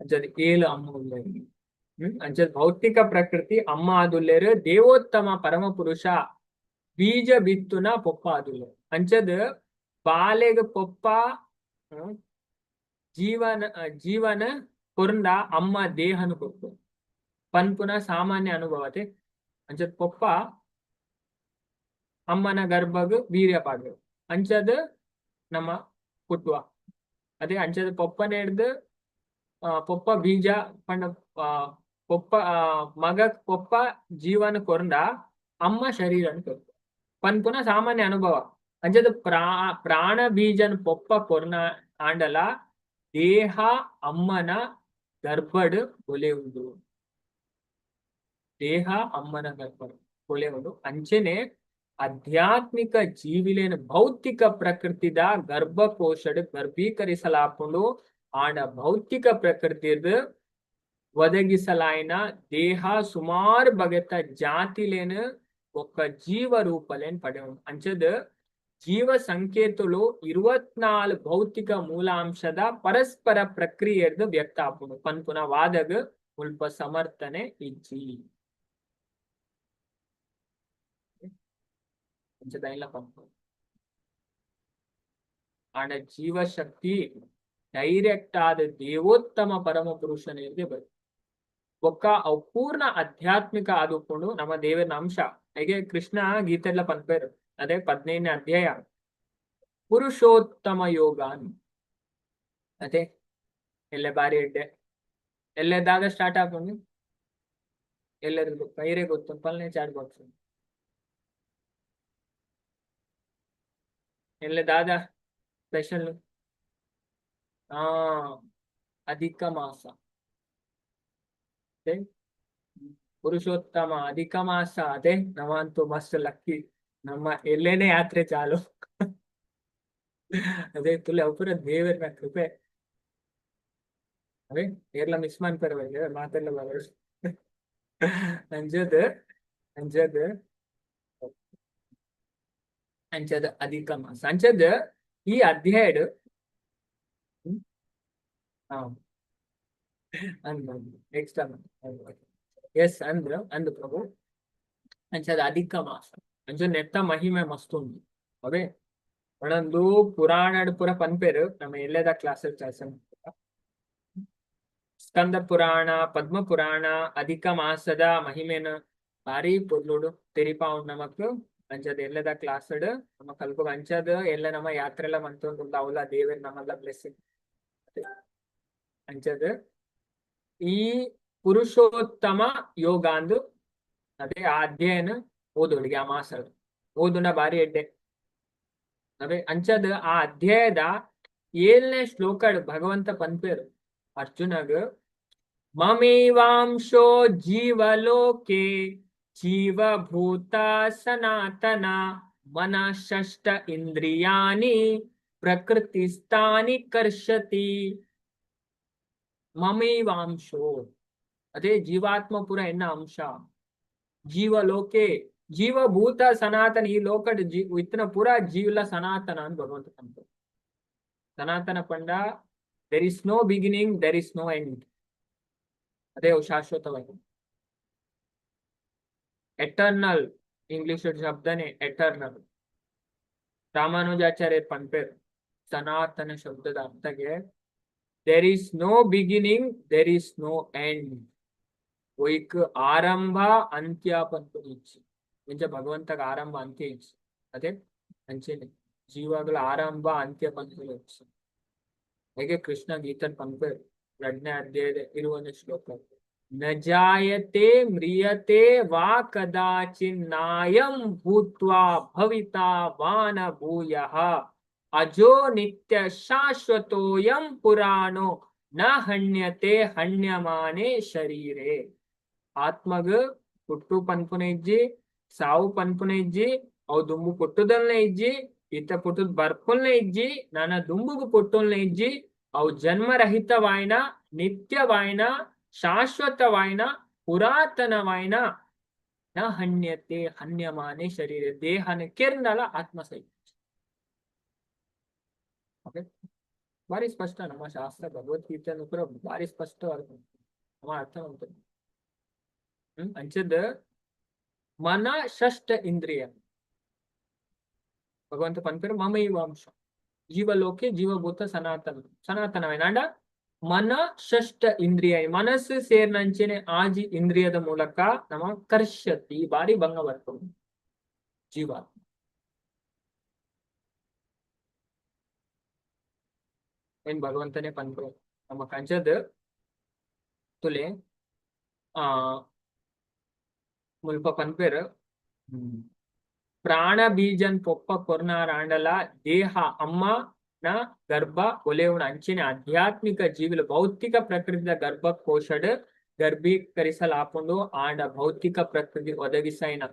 ಅಂಚದ ಏಳು ಅಮ್ಮ ಉಲ್ಲೇರು. ಅಂಚದ ಭೌತಿಕ ಪ್ರಕೃತಿ ಅಮ್ಮ ಆದುಲ್ಲೇರು. ದೇವೋತ್ತಮ ಪರಮ ಪುರುಷ ಬೀಜ ಬಿತ್ತುನ ಪೊಪ್ಪ ಆದುಲ್ಲೇರು. ಅಂಚದ ಬಾಲೆಗ್ ಪೊಪ್ಪ ಜೀವನ ಜೀವನ ಕೊರ್ಂಡ ಅಮ್ಮ ದೇಹನು ಕೊರ್ಪು ಪನ್ಪುನ ಸಾಮಾನ್ಯ ಅನುಭವತೆ. ಅಂಚದ ಪೊಪ್ಪ ಅಮ್ಮನ ಗರ್ಭಗ್ ವೀರ್ಯ ಪಾಡ್ವೆರ್, ಅಂಚದ ನಮ್ಮ ಪುಟ್ಟುವ. ಅದೇ ಅಂಚದ ಪೊಪ್ಪನ ಹಿಡ್ದು ಪೊಪ್ಪ ಬೀಜ ಪಂಡ ಪೊಪ್ಪ ಮಗ ಪೊಪ್ಪ ಜೀವನ ಕೊರ್ಂಡ ಅಮ್ಮ ಶರೀರನ್ ಕೊರ್ಪು ಪನ್ಪುನ ಸಾಮಾನ್ಯ ಅನುಭವ. ಅಂಚದ ಪ್ರಾಣ ಬೀಜನ್ ಪೊಪ್ಪ ಕೊರ್ನ ಆಂಡಲ ದೇಹ ಅಮ್ಮನ ಗರ್ಭಡ್ ಬೊಲೆಯುಂಡು. ದೇಹ ಅಮ್ಮನ ಗರ್ಭಡ್ ಬೊಲೆಯುಂಡು. ಅಂಚನೆ ಆಧ್ಯಾತ್ಮಿಕ ಜೀವಿಲೇನ ಭೌತಿಕ ಪ್ರಕೃತಿದ ಗರ್ಭಕೋಶಡ್ ಗರ್ಭೀಕರಿಸಲಾಪುಂಡು. ಆಂಡ ಭೌತಿಕ ಪ್ರಕೃತಿದ ಒದಗಿಸಲಾಯಿನ ದೇಹ ಸುಮಾರು ಬಗೆತ ಜಾತಿಲೇನ ಒಕ್ಕ ಜೀವ ರೂಪಲೇನ್ ಪಡೆಯುಂಡು. ಅಂಚದ ಜೀವ ಸಂಕೇತಲು 24 ಭೌತಿಕ ಮೂಲಾಂಶದ ಪರಸ್ಪರ ಪ್ರಕ್ರಿಯೆರ್ದು ವ್ಯಕ್ತ ಆಪುಂಡು ಪನ್ಪುನ ವಾದಗ್ ಮುಲ್ಪ ಸಮರ್ಥನೆ ಇಜ್ಜಿ. ಅಂಚದ ಇಲ್ಲ ಪನ್ಪು. ಆಂಡ ಜೀವಶಕ್ತಿ ಡೈರೆಕ್ಟ್ ಆದ ದೇವೋತ್ತಮ ಪರಮ ಪುರುಷನಿಗೆ ಬರು ಬೊಕ್ಕ ಅವು ಪೂರ್ಣ ಆಧ್ಯಾತ್ಮಿಕ ಆದುಕೊಂಡು ನಮ್ಮ ದೇವರ ಅಂಶ. ಹೇಗೆ ಕೃಷ್ಣ ಗೀತೆಲ್ಲ ಪನ್ಪೇರು, ಅದೇ 15ನೇ ಅಧ್ಯಾಯ ಪುರುಷೋತ್ತಮ ಯೋಗ. ಅದೇ ಎಲ್ಲೆ ಬಾರಿ ಎಡ್ಡೆ ಎಲ್ಲೆದಾಗ ಸ್ಟಾರ್ಟ್ ಆಪುಂಡು. ಎಲ್ಲರಿಗೂ ಕೈರೇ ಗೊತ್ತು ಪಲ್ನೆ ಚಾಟ್ ಬಾಕ್ಸ್. ಎಲ್ಲ ದಾದಾ ಸ್ಪೆಷಲ್? ಹಾ, ಅಧಿಕ ಮಾಸ. ಪುರುಷೋತ್ತಮ ಅಧಿಕ ಮಾಸ. ಅದೇ ನಮ್ಮಂತೂ ಮಸ್ತ್ ಲಕ್ಕಿ, ನಮ್ಮ ಎಲ್ಲೇನೆ ಯಾತ್ರೆ ಚಾಲು. ಅದೇ ತುಲೆ ಅಪುರ ದೇವರ ಕೃಪೆ. ಅದೇ ಏರ್ಲ ಮಿಸ್ ಮಾಡ್ತಾರೆ, ಮಾತೆಲ್ಲ ಬರ ಅಂಜದ್ ಅಂಜದ್ ಅಂಚದ ಅಧಿಕ ಮಾಸ ಅಂಚದ್ ಈ ಅಧ್ಯಾಯಡ್ ಹಾ ಅಂದ್ ನೆಕ್ಸ್ಟ್ ಎಸ್ ಅಂದ್ರ ಅಂದ್ ಪ್ರಭು. ಅಂಚದ ಅಧಿಕ ಮಾಸ ಅಂಚ ನೆತ್ತ ಮಹಿಮೆ ಮಸ್ತ್ ಉಂಡು. ಅವೇ ಪಣಂದು ಪುರಾಣಡ್ ಪುರ ಪನ್ಪೆರ್. ನಮ್ಮ ಎಲ್ಲೆದ ಕ್ಲಾಸ್ ಕ್ಲಾಸ್ ಸ್ಕಂದ ಪುರಾಣ, ಪದ್ಮ ಪುರಾಣ ಅಧಿಕ ಮಾಸದ ಮಹಿಮೆನ ಭಾರಿ ಪೊರ್ಲುಡು ತೆರಿಪಾವುಂಡು ನಮಕ್. ಅಂಚದ ಎಲ್ಲದ ಕ್ಲಾಸ್ ನಮ್ಮ ಕಲ್ಪುಗ. ಅಂಚದ ಎಲ್ಲ ನಮ್ಮ ಯಾತ್ರೆ ಎಲ್ಲ ಮಂತೊಂದುಲ್ಲ, ಅವಲ ದೇವೆರ್ ನಮಲ್ಲ ಬ್ಲೆಸ್ಸಿಂಗ್. ಅಂಚದ ಈ ಪುರುಷೋತ್ತಮ ಯೋಗಾಂದು ಅದೇ ಆ ಅಧ್ಯಯನ ಓದೋಳಿಗೆ ಆ ಮಾಸ ಓದುನ ಬಾರಿ ಎಡ್ಡೆ. ಅದೇ ಅಂಚದ ಆ ಅಧ್ಯಾಯದ 7ನೇ ಶ್ಲೋಕ ಭಗವಂತ ಪನ್ಪೇರು ಅರ್ಜುನಗ್, ಮಮೇವಾಂಶೋ ಜೀವಲೋಕೆ ಜೀವಭೂತ ಸನಾತನ ಮನ ಷಷ್ಟ ಇಂದ್ರಿಯಾಣಿ ಪ್ರಕೃತಿಸ್ಥಾನಿ ಕರ್ಷತಿ. ಮಮೇವಾಂಶೋ ಅದೇ ಜೀವಾತ್ಮ ಪುರ ಎನ್ನ ಅಂಶ. ಜೀವಲೋಕೆ ಜೀವಭೂತ ಸನಾತನ, ಈ ಲೋಕಡ್ ಜೀ ಇತ್ತನ ಪೂರ ಜೀವಲ ಸನಾತನ ಅಂತ ಭಗವಂತ ಪನ್ಪೆ. ಸನಾತನ ಪಂಡ there is no beginning, there is no end. ಅದೇ ಶಾಶ್ವತವಾಗಿ, ಎಟರ್ನಲ್. ಇಂಗ್ಲಿಷ್ ಶಬ್ದನೇ ಎಟರ್ನಲ್. ರಾಮಾನುಜಾಚಾರ್ಯ ಪನ್ಪೇರ್ ಸನಾತನ ಶಬ್ದದ ಅರ್ಥಗೆ there is no beginning, there is no end. ಒಯ್ಕ್ ಆರಂಭ ಅಂತ್ಯ ಪನ್ಪುನ ಇಜ್ಜಿ. ಇಂಚ ಭಗವಂತಗ ಆರಂಭ ಅಂತ್ಯ ಇಜ್ಜಿ. ಅದೇ ಅಂಚೆನೆ ಜೀವಗಳ ಆರಂಭ ಅಂತ್ಯ ಪನ್ಪುನ ಇಜ್ಜಿ. ಹೇಗೆ ಕೃಷ್ಣ ಗೀತನ್ ಪನ್ಪೇರ್ 2ನೇ ಅಧ್ಯಾಯದ ಇರುವನೇ ಶ್ಲೋಕ, ನ ಜಾಯತೆ ಮ್ರಿಯತೆ ವಾ ಕದಾಚಿನ್ನಾಯಂ ಭೂತ್ವಾ ಭವಿತಾ ವಾನ ಭೂಯಃ ಅಜೋ ನಿತ್ಯ ಶಾಶ್ವತೋಯಂ ಪುರಾಣೋ ನ ಹಣ್ಯತೆ ಹಣ್ಯಮಾನೆ ಶರೀರೆ. ಆತ್ಮಗ್ ಪುಟ್ಟು ಪನ್ಪುನ ಇಜ್ಜಿ, ಸಾವು ಪನ್ಪುನ ಇಜ್ಜಿ, ಅವು ದುಂಬು ಪುಟ್ಟುದಲ್ನೇ ಇಜ್ಜಿ, ಇತ್ತ ಪುಟ್ಟುದ್ ಬರ್ಪುಲ್ನೇ ಇಜ್ಜಿ, ನಾನ ದುಂಬುಗು ಪುಟ್ಟುಲ್ನೇ ಇಜ್ಜಿ. ಅವು ಜನ್ಮರಹಿತವಾಯಿನ, ನಿತ್ಯವಾಯಿನ, ಶಾಶ್ವತವಾಯಿನ, ಪುರಾತನವಾಯಿನ. ನ ಹಣ್ಯತೆ ಹನ್ಯಮಾನೆ ಶರೀರ, ದೇಹನ ಕೆರ್ನಲ ಆತ್ಮ ಸಹಿತ. ಓಕೆ, ಭಾರಿ ಸ್ಪಷ್ಟ ನಮ್ಮ ಶಾಸ್ತ್ರ. ಭಗವದ್ಗೀತೆಯನ್ನು ಕೂಡ ಭಾರಿ ಸ್ಪಷ್ಟವಾಗಿ ನಮ್ಮ ಅರ್ಥ ಮಾಡ್ತದೆ. ಅಂಚದ ಮನ ಷಷ್ಟ ಇಂದ್ರಿಯ ಭಗವಂತ ಪನ್ಪೇರು ಮಮೈವಾಂಶ ಜೀವಲೋಕೆ ಜೀವಭೂತ ಸನಾತನ ಸನಾತನವೇನಾಂಡ ಮನ ಷಷ್ಟ ಇಂದ್ರಿಯ, ಮನಸ್ಸು ಸೇರ್ನಂಚೆನೆ ಆಜಿ ಇಂದ್ರಿಯದ ಮೂಲಕ ನಮ್ಮ ಕರ್ಷತಿ ಬಾರಿ ಭಂಗ ಬರ್ತದೆ ಜೀವ. ಏನ್ ಭಗವಂತನೇ ಪನ್ಪೆ ನಮ್ಮ ಕಂಚದ ತುಲೆ. ಆ ಮುಲ್ಪ ಪನ್ಪೇರ್ ಪ್ರಾಣ ಬೀಜನ್ ಪೊಪ್ಪ ಕೊರ್ನಾರಾಂಡಲ ದೇಹ ಅಮ್ಮ ನ ಗರ್ಭ ಒಲೆಯುಣ ಅಂಚಿನ ಆಧ್ಯಾತ್ಮಿಕ ಜೀವಿಲ ಭೌತಿಕ ಪ್ರಕೃತಿಯ ಗರ್ಭಕೋಶಡ್ ಗರ್ಭೀಕರಿಸಲಾಪುಂಡು. ಆಂಡ ಭೌತಿಕ ಪ್ರಕೃತಿ ಒದಗಿಸೈನ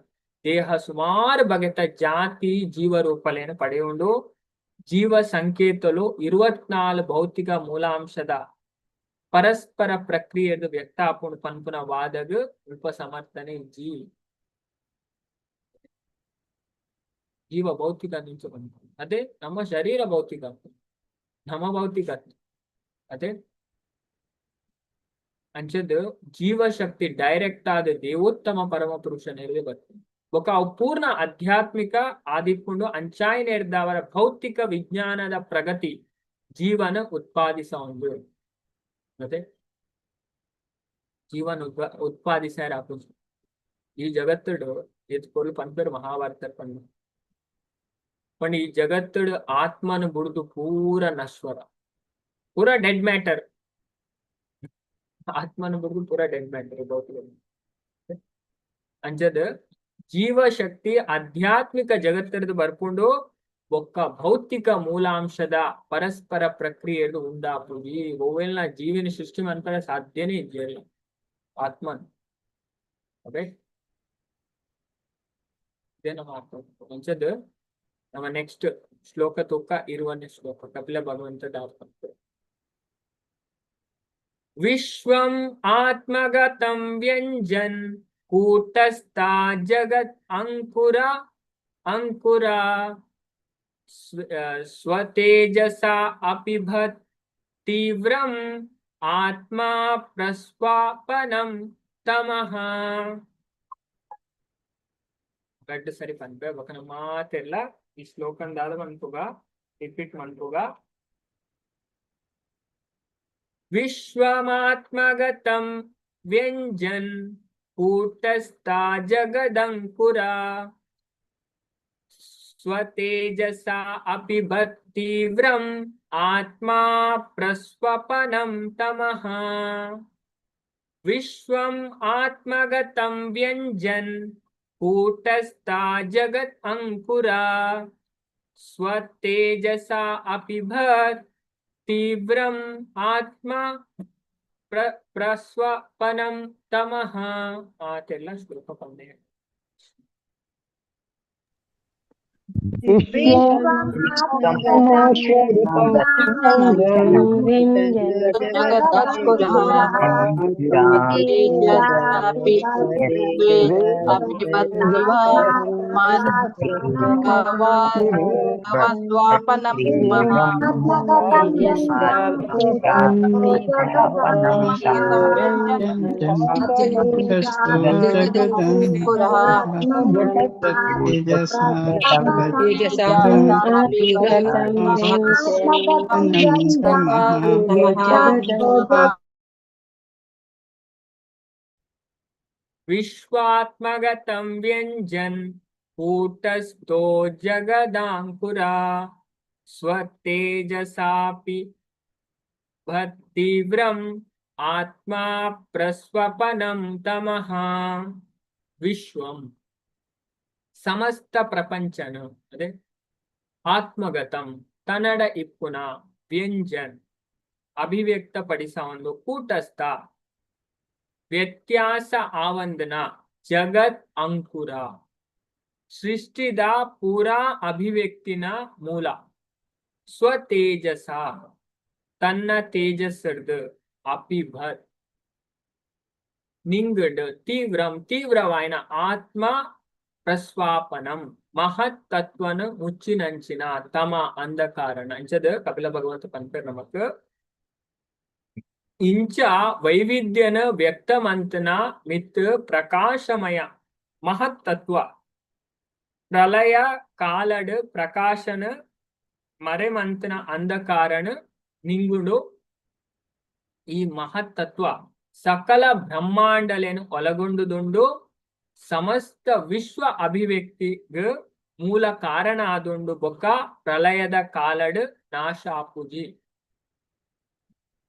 ದೇಹ ಸುಮಾರು ಬಗೆತ ಜಾತಿ ಜೀವರೂಪಲೇನ ಪಡೆಯುಂಡು. ಜೀವ ಸಂಕೇತಲು 24 ಭೌತಿಕ ಮೂಲಾಂಶದ ಪರಸ್ಪರ ಪ್ರಕ್ರಿಯೆದು ವ್ಯಕ್ತ ಆಪುಂಡು ಪನ್ಪುನ ವಾದಗ್ ಉಪ ಸಮರ್ಥನೆ ಇಜ್ಜಿ. ಜೀವ ಭೌತಿಕ ನಿಂಚ ಬಂತು, ಅದೇ ನಮ್ಮ ಶರೀರ ಭೌತಿಕ, ನಮ್ಮ ಭೌತಿಕ ಅದೇ ಅಂಚದ್ ಜೀವಶಕ್ತಿ ಡೈರೆಕ್ಟ್ ಆದ ದೇವೋತ್ತಮ ಪರಮ ಪುರುಷ ನೆರವೇ ಬರ್ತದೆ. ಬೊಕ ಅವು ಪೂರ್ಣ ಆಧ್ಯಾತ್ಮಿಕ ಆದಿಪ್ಪುಂಡು. ಅಂಚಾಯಿನೆರ್ದವರ ಭೌತಿಕ ವಿಜ್ಞಾನದ ಪ್ರಗತಿ ಜೀವನ ಉತ್ಪಾದಿಸವುಂಡು. ಮತ್ತೆ ಜೀವನ ಉತ್ಪಾದಿಸಾರ ಆಪುಂಡು ಈ ಜಗತ್ತುಡು. ಏತ್ ಪೊರ್ಲು ಪನ್ಪೆರ್ ಮಹಾಭಾರತ ಪಂಡ ಪಂಡ ಈ ಜಗತ್ತುಡು ಆತ್ಮನ ಬುಡ್ದು ಪೂರ ನಶ್ವರ, ಪೂರ ಡೆಡ್ ಮ್ಯಾಟರ್. ಆತ್ಮನ ಬುಡ್ದು ಪೂರ ಡೆಡ್ ಮ್ಯಾಟರ್ ಭೌತಿಕ. ಅಂಚದ ಜೀವಶಕ್ತಿ ಆಧ್ಯಾತ್ಮಿಕ ಜಗತ್ತರದು ಬರ್ಪುಂಡು ಬೊಕ್ಕ ಭೌತಿಕ ಮೂಲಾಂಶದ ಪರಸ್ಪರ ಪ್ರಕ್ರಿಯೆಡು ಉಂಡಾಪುಜಿ. ಒವ್ವೆಲ್ನ ಜೀವಿನ ಸೃಷ್ಟಿ ಮನ್ಪರೆ ಸಾಧ್ಯನೇ ಇಜ್ಜೆಲ್ಲ ಆತ್ಮನ್. ಓಕೆ, ಇದೇ ನಮ್ಮ ಅರ್ಥ. ಅಂಚದ ನಮ್ಮ ನೆಕ್ಸ್ಟ್ ಶ್ಲೋಕ ತೂಕ ಇರುವನೇ ಶ್ಲೋಕ ಕಪಿಲ ಭಗವಂತ ದಾಸ. ವಿಶ್ವಂ ಆತ್ಮಗತಂ ವ್ಯಂಜನ್ ಕೂಟಸ್ಥ ಜಗತ್ ಅಂಕುರ ಅಂಕುರ ಸ್ವತೇಜಸಾ ಅಪಿಭತ್ ತೀವ್ರಂ ಆತ್ಮಾ ಪ್ರಸ್ವಾಪನಂ ತಮಃ. ರಡ್ಡ್ ಸರಿ ಪನ್ಪೆ, ಬೊಕ ನಮ ಮಾತೆರ್ಲ ಈ ಶ್ಲೋಕನ್ ದಾದ ಮನ್ಪುಗ, ರಿಪೀಟ್ ಮನ್ಪುಗ. ವಿಶ್ವಮಾತ್ಮಗತಂ ವ್ಯಂಜನ್ ಕೂಟಸ್ಥ ಜಗದಂಕುರ ಸ್ವತೇಜಸಾ ಅಪಿಭತ್ ತೀವ್ರಂ ಆತ್ಮಾ ಪ್ರಸ್ವಪನಂ ತಮಃ. ವಿಶ್ವಂ ಆತ್ಮಗತಂ ವ್ಯಂಜನ್ ಕೂಟಸ್ಥ ಜಗತ್ ಅಂಕುರ ಸ್ವತೇಜಸಾ ಅಪಿಭತ್ ತೀವ್ರಂ ಆತ್ಮ ಪ್ರಸ್ವಪನಂ ತಮಃ. ಮಾತೆಲ್ಲ ಶ್ಲೋಕ ಪನ್ನೆ. ವಿಶ್ವಾತ್ಮಗತಂ ವ್ಯಂಜನ್ ಕೂಟಸ್ಥೋ ಜಗದಾಂಕುರ ಸ್ವತೇಜಸಾಪಿ ಭತ್ತೀವ್ರಂ ಆತ್ಮಾ ಪ್ರಸ್ವಪನಂ ತಮಃ. ವಿಶ್ವಂ ಸಮಸ್ತ ಪ್ರಪಂಚನ ಅದೇ ಆತ್ಮಗತಂ ತನ್ನಡ ಇಪ್ಪುನ ವ್ಯಂಜನ್ ಅಭಿವ್ಯಕ್ತಪಡಿಸ ಒಂದು ಕೂಟಸ್ಥ ವ್ಯತ್ಯಾಸ ಆವಂದನ ಜಗತ್ ಅಂಕುರ ಸೃಷ್ಟಿದ ಪೂರಾ ಅಭಿವ್ಯಕ್ತಿನ ಮೂಲ ಸ್ವತೇಜಸ ತನ್ನ ತೇಜಸ್ಸರ್ದು ಅಪಿಭತ್ ನಿಂಗಡ್ ತೀವ್ರಂ ತೀವ್ರವಾಯಿನ ಆತ್ಮ ಪ್ರಸ್ವಾಪನಂ ಮಹತ್ ತತ್ವನ ಮುಚ್ಚಿನಂಚಿನ ತಮ ಅಂಧಕಾರಣ. ಅಂಚದ ಕಪಿಲ ಭಗವಂತ ಪನ್ಪೆರ್ ನಮಕ್ ಇಂಚ ವೈವಿಧ್ಯನ ವ್ಯಕ್ತಮಂತನ ಮಿತ್ ಪ್ರಕಾಶಮಯ ಮಹತ್ ತತ್ವ ಪ್ರಳಯ ಕಾಲಡ್ ಪ್ರಕಾಶನ ಮರೆಮಂತನ ಅಂಧಕಾರಣ ನಿಂಗುಡು. ಈ ಮಹತ್ ತತ್ವ ಸಕಲ ಬ್ರಹ್ಮಾಂಡಲೇನು ಒಳಗೊಂಡುದುಂಡು, ಸಮಸ್ತ ವಿಶ್ವ ಅಭಿವ್ಯಕ್ತಿಗ್ ಮೂಲ ಕಾರಣ ಆದುಂಡು ಬೊಕ್ಕ ಪ್ರಳಯದ ಕಾಲಡ್ ನಾಶ ಆಪುಜಿ.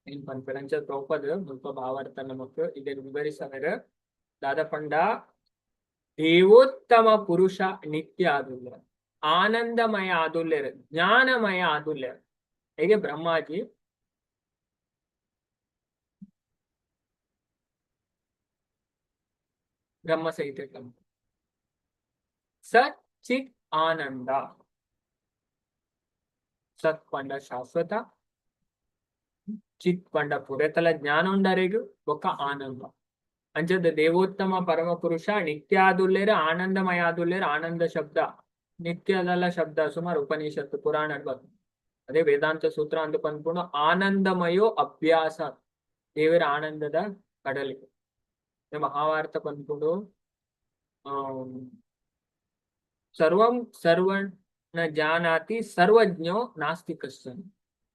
ಏನ್ ಪನ್ಪೆರ್ ಅಂಚ ಪ್ರಭುಪಾದ ಮುಲ್ಪ ಭಾವಾರ್ಥ ನಮಕ್ ಇದನ್ನು ವಿವರಿಸವೆರ್. ದಾದ ಪಂಡ ದೇವೋತ್ತಮ ಪುರುಷ ನಿತ್ಯ ಆದುಲ್ಲೆರ್, ಆನಂದಮಯ ಆದುಲ್ಲೆರ್, ಜ್ಞಾನಮಯ ಆದುಲ್ಲೆರ್. ಹೇಗೆ ಬ್ರಹ್ಮಾಜಿ ಬ್ರಹ್ಮ ಸಹಿತ ಸತ್ ಚಿತ್ ಆನಂದ. ಸತ್ ಪಂಡ ಶಾಶ್ವತ, ಚಿತ್ ಪಂಡ ಪುರೆತಲ ಜ್ಞಾನ ಉಂಡರೆಗ್ ಬೊಕ್ಕ ಆನಂದ. ಅಂಚದ ದೇವೋತ್ತಮ ಪರಮ ಪುರುಷ ನಿತ್ಯಾದುಲ್ಲೇರ್ ಆನಂದಮಯ ಆದುಲ್ಲೇರ್. ಆನಂದ ಶಬ್ದ ನಿತ್ಯದಲ್ಲ ಶಬ್ದ ಸುಮಾರು ಉಪನಿಷತ್ತು ಪುರಾಣ ಅದೇ ವೇದಾಂತ ಸೂತ್ರ ಅಂತ ಪನ್ಪುಂಡು. ಆನಂದಮಯೋ ಅಭ್ಯಾಸ, ದೇವರ ಆನಂದದ ಕಡಲಿ. ಮಹಾಭಾರತ ಪನ್ಪುಂಡು ಸರ್ವಂ ಸರ್ವಂ ನ ಜಾನಾತಿ ಸರ್ವಜ್ಞೋ ನಾಸ್ತಿ ಕಶ್ಚನ.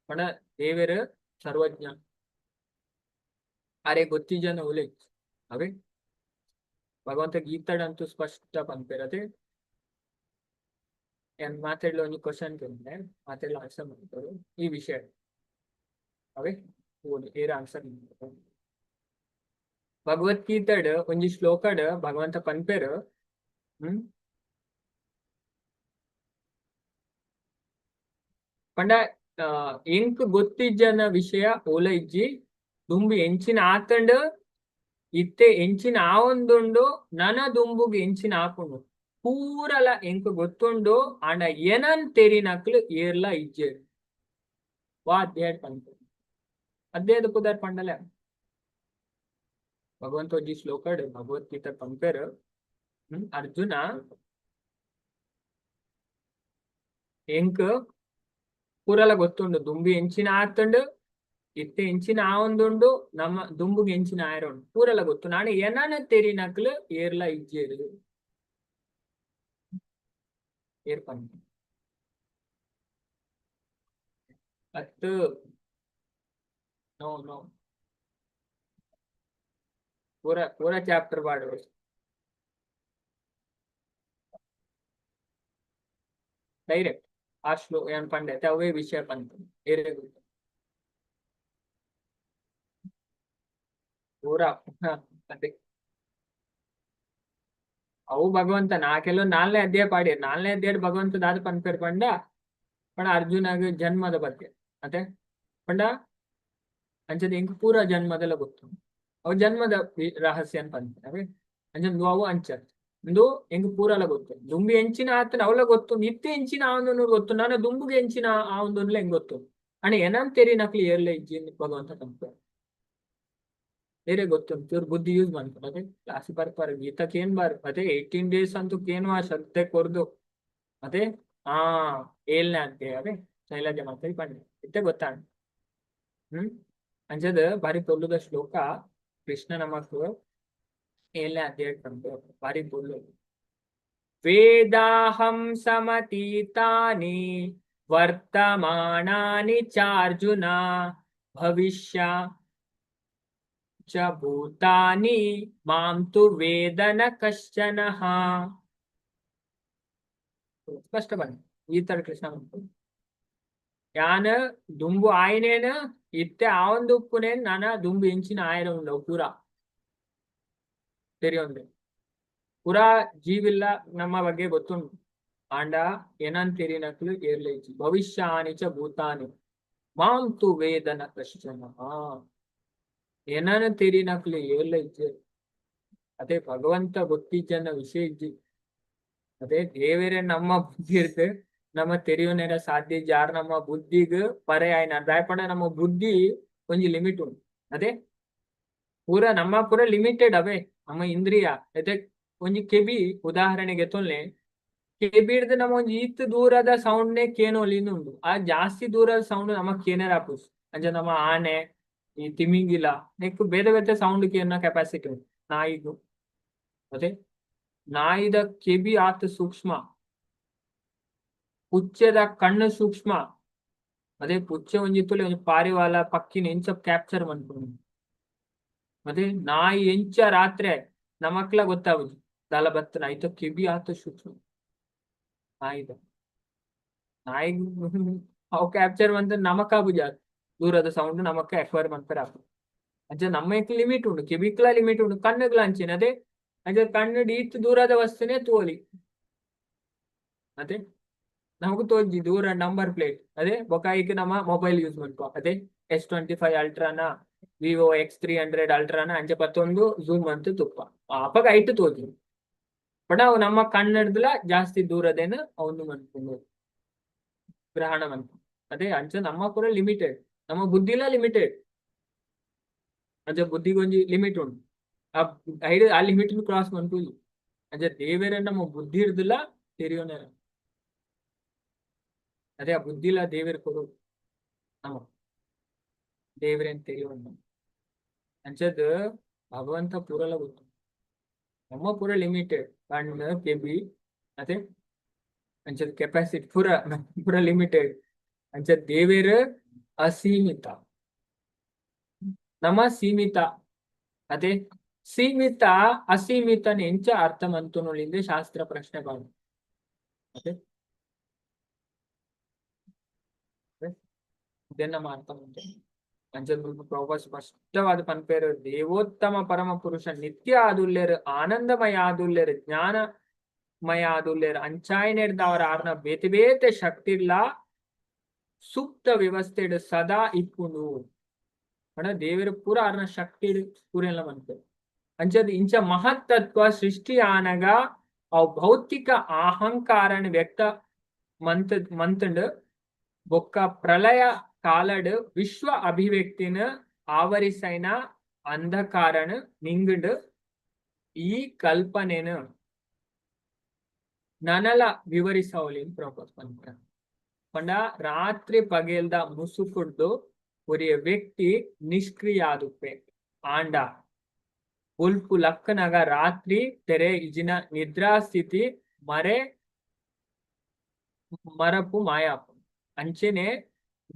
ಪಂಡ ದೇವೆರ್ ಸರ್ವಜ್ಞ, ಅರೆ ಗೊತ್ತಿಜನ ಉಲೆ ಅವೇ ಭಗವಂತ ಗೀತಾಡಂತೂ ಸ್ಪಷ್ಟ ಪನ್ಪೆರ್. ಅದೇ ಏನ್ ಮಾತಾಡ್ಲ ಒಂಜಿ ಕ್ವಶನ್ ಕೇಂಡೆ, ಮಾತಾಡ್ಲ ಆನ್ಸರ್ ಮಾಡ್ತಾರೆ ಈ ವಿಷಯ. ಅವೇ ಏರ್ ಆನ್ಸರ್. ಭಗವದ್ಗೀತೆಡ್ ಒಂಜಿ ಶ್ಲೋಕಡ್ ಭಗವಂತ ಪನ್ಪೆರ್. ಪಂಡ ಎಂಕ್ ಗೊತ್ತಿಜ್ಜನ ವಿಷಯ ಓಲ ಇಜ್ಜಿ. ದುಂಬು ಎಂಚಿನ ಆತಂಡ್, ಇತ್ತೆ ಎಂಚಿನ ಆವೊಂದುಂಡು, ನನ ದುಂಬುಗು ಎಂಚಿನ ಆಪುಂಡು ಪೂರಲ ಎಂಕ್ ಗೊತ್ತುಂಡು. ಆಂಡ ಎನನ್ ತೆರಿನಕ್ಲು ಏರ್ಲ ಇಜ್ಜೆರ್. ವಾ ಅಧ್ಯಾಯ ಪನ್ಪೆರ್? ಅಧ್ಯಾಯದ ಪುದರ್ ಪಂಡಲೆ. ಭಗವಂತ ಒಂಜಿ ಶ್ಲೋಕಡ್ ಭಗವದ್ಗೀತೆ ಪನ್ಪೆರ್. ಅರ್ಜುನ, ಎಂಕ್ ಪೂರಲ ಗೊತ್ತುಂಡು. ದುಂಬು ಎಂಚಿನ ಆತಂಡ್, ಇತ್ತೆ ಎಂಚಿನ ಆವೊಂದುಂಡು, ನಮ್ಮ ದುಂಬುಗ್ ಎಂಚಿನ ಆಯೆರೆ ಉಂಡು ಪೂರಲ ಗೊತ್ತು. ನಾನ್ ಎನನ್ ತೆರಿನಕ್ಲು ಏರ್ಲ ಇಜ್ಜೆರ್. ಏರ್ ಪನ್ಪೆ? ಅತ್ತ್, ನೋ ನೋ, ಪೂರ ಪೂರ ಚಾಪ್ಟರ್ ಪಾಡು. ಡೈರೆಕ್ಟ್ ಆ ಶ್ಲೋ ಏನ್ ಪಂಡೆ ಅವೇ ವಿಷಯ ಪನ್ಪೆ. ಏರೆಗ್ ಗೊತ್ತು? ಪೂರ ಅದೇ ಅವು ಭಗವಂತ ನಾ ಕೆಲವು ನಾಲ್ನೇ ಅಧ್ಯಾಯ ಪಾಡಿಯರ್. ನಾಲ್ನೇ ಅಧ್ಯಾಯ ಭಗವಂತ ದಾದ ಪನ್ಪೆರ್ ಪಂಡ, ಪಂಡ ಅರ್ಜುನಗ್ ಜನ್ಮದ ಬಗ್ಗೆ ಅತೆ ಪಂಡ ಅಂಚದ ಎಂಕ್ ಪೂರ ಜನ್ಮದೆಲ್ಲ ಗೊತ್ತು. ಅವು ಜನ್ಮದ ರಹಸ್ಯ ಅಂತ ಪನ್ಪೆ ಅವೇ. ಅಂಚ ಅವು ಅಂಚ ಉಂದು ಎಂಕ್ ಪೂರಲ ಗೊತ್ತು. ದುಂಬು ಎಂಚಿನ ಆತನ ಅವಲ ಗೊತ್ತು, ನಿತ್ಯ ಎಂಚಿನ ಆವೊಂದು ಗೊತ್ತು, ನಾನು ದುಂಬುಗೆ ಎಂಚಿನ ಆವೊಂದುಂಡ್ಲ ಎಂಕ್ ಗೊತ್ತು. ಅಣ್ಣ ಎನನ್ ತೆರಿನಕ್ಲು ಏರ್ಲ ಇಜ್ಜಿ ಭಗವಂತ ಪನ್ಪೆ. ಬೇರೆ ಗೊತ್ತು, ಚೂರು ಬುದ್ಧಿ ಯೂಸ್ ಮಾಡ್ತಾರೆ. ಅದೇ ಕ್ಲಾಸ್ ಬರ್ಪಾರ, ಗೀತಕ್ಕೆ ಏನ್ ಬಾರ್ ಅದೇ 18 ಡೇಸ್ ಅಂತೂ ಕೇನು ಆ ಶ್ರದ್ಧೆ ಕೊರ್ದು ಅದೇ. ಆ ಏಳ್ನೇ ಅಧ್ಯಾಯ ಅದೇ ಶೈಲಜ ಮಾತಾಡಿ ಪಂಡೆ ಇತ್ತೆ ಗೊತ್ತಾಂಡ್. ಅಂಚದ ಬಾರಿ ಪೊರ್ಲುದ ಶ್ಲೋಕ ಕೃಷ್ಣ ನಮಕ್ ಏಳನೇ ಅಧ್ಯಾಯ ಪನ್ಪೆ. ಬಾರಿ ಪೊರ್ಲು. ವೇದಾಹಂ ಸಮತೀತಾನಿ ವರ್ತಮಾನಾನಿ ಚಾರ್ಜುನ ಭವಿಷ್ಯ ಚ ಭೂತಾನಿ ಮಾಂ ತು ವೇದ ನ ಕಶ್ಚನಃ. ಸ್ಪಷ್ಟ ಬನ್ನಿ ಈ ತರ ಕೃಷ್ಣ ಬಂತು. ಯಾನ್ ದುಂಬು ಆಯ್ನೇನ, ಇತ್ತೆ ಆವೊಂದು ಉಪ್ಪುನೇನ್, ನಾನ ದುಂಬು ಎಂಚಿನ ಆಯೆರೆ ಉಂಡು ಪೂರ ತೆರಿಯೊಂದೆ. ಪೂರಾ ಜೀವಿಲ್ಲ ನಮ್ಮ ಬಗ್ಗೆ ಗೊತ್ತುಂಡು. ಆಂಡ ಏನಂತ ತೆರಿನಕ್ಲು ಏರ್ಲ ಇಜ್ಜಿ. ಭವಿಷ್ಯಾನಿ ಚ ಭೂತಾನಿ ಮಾಂ ತು ವೇದ ನ ಕಶ್ಚನ. ಏನನ ತೆರಿನಕ್ಲು ಏರ್ಲ ಇಜ್ಜೆ. ಅದೇ ಭಗವಂತ ಗೊತ್ತಿಜ್ಜನ್ನ ವಿಷಯ ಇಜ್ಜಿ. ಅದೇ ದೇವರೇ ನಮ್ಮ ಬುದ್ಧಿ ಇರ್ತು ನಮ್ಮ ತೆರಿಯುನೇರ ಸಾಧ್ಯ ಜಾರ್. ನಮ್ಮ ಬುದ್ಧಿಗ್ ಪರ್ಯಾಯನ ದಾಯಪಂಡ ನಮ್ಮ ಬುದ್ಧಿ ಒಂಜಿ ಲಿಮಿಟ್ ಉಂಟು. ಅದೇ ಪೂರ ನಮ್ಮ ಪೂರ ಲಿಮಿಟೆಡ್ ಅವೇ ನಮ್ಮ ಇಂದ್ರಿಯ. ಅದೇ ಒಂಜಿ ಕೆಬಿ ಉದಾಹರಣೆಗೆ ತೊಲ್ಲೆ, ಕೆಬಿಡ್ದು ನಮ್ಮ ಒಂಜಿ ಈತ್ ದೂರದ ಸೌಂಡ್ ನೇ ಕೇನೋಲಿಂದ ಉಂಡು. ಆ ಜಾಸ್ತಿ ದೂರದ ಸೌಂಡ್ ನಮ್ಮ ಕೇನರ ಆಪುಜಿ. ಅಂಚ ನಮ್ಮ ಆನೆ, ಈ ತಿಮಿಂಗಿಲ ನೆಕ್ಕು ಬೇರೆ ಬೇರೆ ಸೌಂಡ್ ಕೇನ ಕೆಪಾಸಿಟಿ ಉಂಟು. ನಾಯಿಗು ಅದೇ, ನಾಯಿದ ಕೆಬಿ ಆತ ಸೂಕ್ಷ್ಮ, ಪುಚ್ಚೆದ ಕಣ್ಣು ಸೂಕ್ಷ್ಮ. ಅದೇ ಪುಚ್ಚೆ ಒಂಜಿ ತುಲೆ ಒಂಜಿ ಪಾರಿವಾಳ ಪಕ್ಕಿನ ಎಂಚ ಕ್ಯಾಪ್ಚರ್ ಮನ್ಪುಂಡು. ಅದೇ ನಾಯಿ ಎಂಚ ರಾತ್ರೆ ನಮಕ್ಲ ಗೊತ್ತಾಗುದು ದಾಲ ಬತ್ತನ ಐತ ಕೆಬಿ ಆತ ಸೂಕ್ಷ್ಮ ನಾಯಿದ. ನಾಯಿ ಅವು ಕ್ಯಾಪ್ಚರ್ ಮಂತ ನಮಕಾಬುಜ ದೂರದ ಸೌಂಡ್ ನಮಕ್ ಅಕ್ವೈರ್ ಮನ್ಪೆರೆ ಆಪುಜಿ. ಅಂಚ ನಮ್ಮ ಲಿಮಿಟ್ ಉಂಡು, ಕೆಬಿಕ್ಲ ಲಿಮಿಟ್ ಉಂಡು, ಕಣ್ಣುಗ್ಲ ಅಂಚಿನ. ಅದೇ ಅಂಚ ಕಣ್ಣು ಈತ್ ದೂರದ ವಸ್ತುನೇ ತೋಲಿ. ಅದೇ ನಮಗ್ ತೋಜಿ ದೂರ ನಂಬರ್ ಪ್ಲೇಟ್. ಅದೇ ಬೊಕ ನಮ್ಮ ಮೊಬೈಲ್ ಯೂಸ್ ಮನ್ಪ. ಅದೇ S25 ಅಲ್ಟ್ರಾನ, ವಿವೋ X300 ಅಲ್ಟ್ರಾನ ಅಂಚ ಪತ್ತೊಂದು ಝೂಮ್ ಅಂತ ತುಪ್ಪ ಅಪಗ ಐಟ್ ತೋಜಿ. ಬಟ್ ಅವು ನಮ್ಮ ಕಣ್ಣಡ್ದಲ ಜಾಸ್ತಿ ದೂರದೇನ ಅವನು ಮನ್ಪುಂಡು ಗ್ರಹಣ ಮನ್ಪು. ಅದೇ ಅಂಚ ನಮ್ಮ ಪೂರ ಲಿಮಿಟೆಡ್, ನಮ್ಮ ಬುದ್ಧಿಲ ಲಿಮಿಟೆಡ್. ಅಂಚ ಬುದ್ಧಿಗೆ ಒಂಜಿ ಲಿಮಿಟ್ ಉಂಟು. ಆ ಐಡ್ ಆ ಲಿಮಿಟ್ ಕ್ರಾಸ್ ಮನ್ಪುಜಿ. ಅಂಚ ದೇವೆರೆ ನಮ್ಮ ಬುದ್ಧಿ ಇರ್ದಿಲ್ಲ ತೆರಿಯೋನೇರ. ಅದೇ ಆ ಬುದ್ಧಿಲ ದೇವೆರ್ ಕೊರು ನಮ್ಮ ದೇವರೇನ್ ತೆರಿಯೋಣ. ಅಂಚದ ಭಗವಂತ ಪೂರಲ ಗೊತ್ತು. ನಮ್ಮ ಪೂರ ಲಿಮಿಟೆಡ್, ಕಣ್ಣು ಕೆಬಿ ಅದೇ ಅಂಚದ ಕೆಪಾಸಿಟಿ ಪೂರ ಪೂರ ಲಿಮಿಟೆಡ್. ಅಂಚ ದೇವೆರ್ ಅಸೀಮಿತ, ನಮ್ಮ ಸೀಮಿತ. ಅದೇ ಸೀಮಿತ ಅಸೀಮಿತ ಎಂಚ ಅರ್ಥ ಮಂತುನುಳಿಂದ ಶಾಸ್ತ್ರ ಪ್ರಶ್ನೆ ಬಾಂಡು. ಅದೇ ಇದನ್ನ ನಮ್ಮ ಅರ್ಥ ಮಂತೆ. ಅಂಚ ಪ್ರಭುಪಾದ ಸ್ಪಷ್ಟವಾದ ಪನ್ಪೇರು, ದೇವೋತ್ತಮ ಪರಮ ಪುರುಷ ನಿತ್ಯ ಆದುಲ್ಲೇರು, ಆನಂದಮಯ ಆದುಲ್ಲೇರು, ಜ್ಞಾನಮಯ ಆದುಲ್ಲೇರು. ಅಂಚಾಯಿನೆಡ್ದ್ ಅವರ ಆರ್ನ ಬೇತೆ ಬೇತೆ ಶಕ್ತಿಲ್ಲ ಸೂಕ್ತ ವ್ಯವಸ್ಥೆಡ್ ಸದಾ ಇಪ್ಪುಂಡು. ಪಂಡ ದೇವರು ಪೂರ ಆರ್ನ ಶಕ್ತಿ ಪೂರೆಲ್ಲ ಮನ್ಪೇರು. ಅಂಚದ ಇಂಚ ಮಹತ್ತತ್ವ ಸೃಷ್ಟಿ ಆನಗ ಅವು ಭೌತಿಕ ಅಹಂಕಾರನ್ ವ್ಯಕ್ತ ಮಂತ್ ಮಂತುಂಡು. ಬೊಕ್ಕ ಪ್ರಳಯ ಕಾಲಡ್ ವಿಶ್ವ ಅಭಿವ್ಯಕ್ತಿನ ಆವರಿಸೈನ ಅಂಧಕಾರನ್ ನಿಂಗುಂಡು. ಈ ಕಲ್ಪನೆನು ನನಲ ವಿವರಿಸವಲಿ ಪ್ರಭುಪಾದ ಪನ್ಪೆರ್. ಪಂಡ ರಾತ್ರಿ ಪಗೆಲ್ದ ಮುಸುಕುಡ್ದು ಒರಿಯ ವ್ಯಕ್ತಿ ನಿಷ್ಕ್ರಿಯಾದುಪ್ಪೆ. ಆಂಡ ಬೊಲ್ಪು ಲಕ್ಕನಗ ರಾತ್ರಿ ತೆರೆ ಇಜಿನ ನಿದ್ರಾ ಸ್ಥಿತಿ ಮರೆ ಮರಪು ಮಾಯಾಪು. ಅಂಚೆನೆ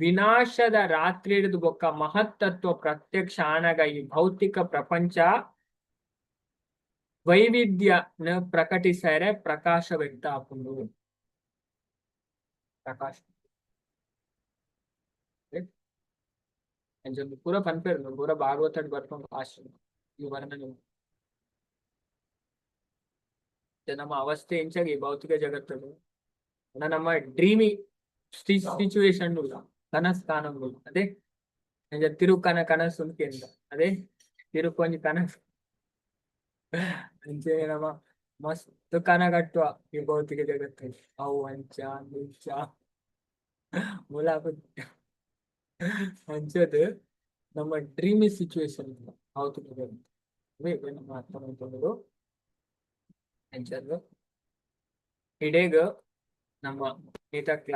ವಿನಾಶದ ರಾತ್ರಿ ಹಿಡಿದು ಬೊಕ್ಕ ಮಹತ್ತತ್ವ ಪ್ರತ್ಯಕ್ಷ ಆನಗ ಈ ಭೌತಿಕ ಪ್ರಪಂಚ ವೈವಿಧ್ಯನ ಪ್ರಕಟಿಸರೆ ಪ್ರಕಾಶ ವ್ಯಕ್ತ ಆಪುಂಡು. ಪ್ರಕಾಶ ಅಂಚ ಪೂರ ಪನ್ಪೇರು, ಪೂರ ಭಾಗವತಡ್ ಬರ್ಪುಂಡು ಆಶ್ರಮ ಈ ವರ್ಣನೆ. ನಮ್ಮ ಅವಸ್ಥೆ ಇಂಚಾಗಿ ಭೌತಿಕ ಜಗತ್ತದು ನಮ್ಮ ಡ್ರೀಮಿ ಸಿಚುವೇಶನ್ ಉಲ್ಲ, ಕನಸ್ ಕಾಣಂಗುಲ್ಲ. ಅದೇ ಅಂಚ ತಿರುಕನ ಕನಸು ಕೇಂದ್ರ, ಅದೇ ತಿರುಕೊಂಜಿ ಕನಸು. ಅಂಚೆ ನಮ್ಮ ಮಸ್ತ್ ಕನ ಕಟ್ಟುವ ಈ ಭೌತಿಕ ಜಗತ್ತು, ಅವು ಅಂಚ ಇಂಚ ಮುಲಾಪ ಅಂಚದ ನಮ್ಮ ಡ್ರೀಮಿ ಸಿಚುವೇಶನ್ ಭೌತಿಕ ಜಗತ್ತು ನಮ್ಮ ಅರ್ಥ ಮಾಡ್ಕೊಳ್ಳೋದು. ಅಂಚದ ಇಡೇಗ ನಮ್ಮ ಗೀತಾ ಕ್ಲಾಸ್.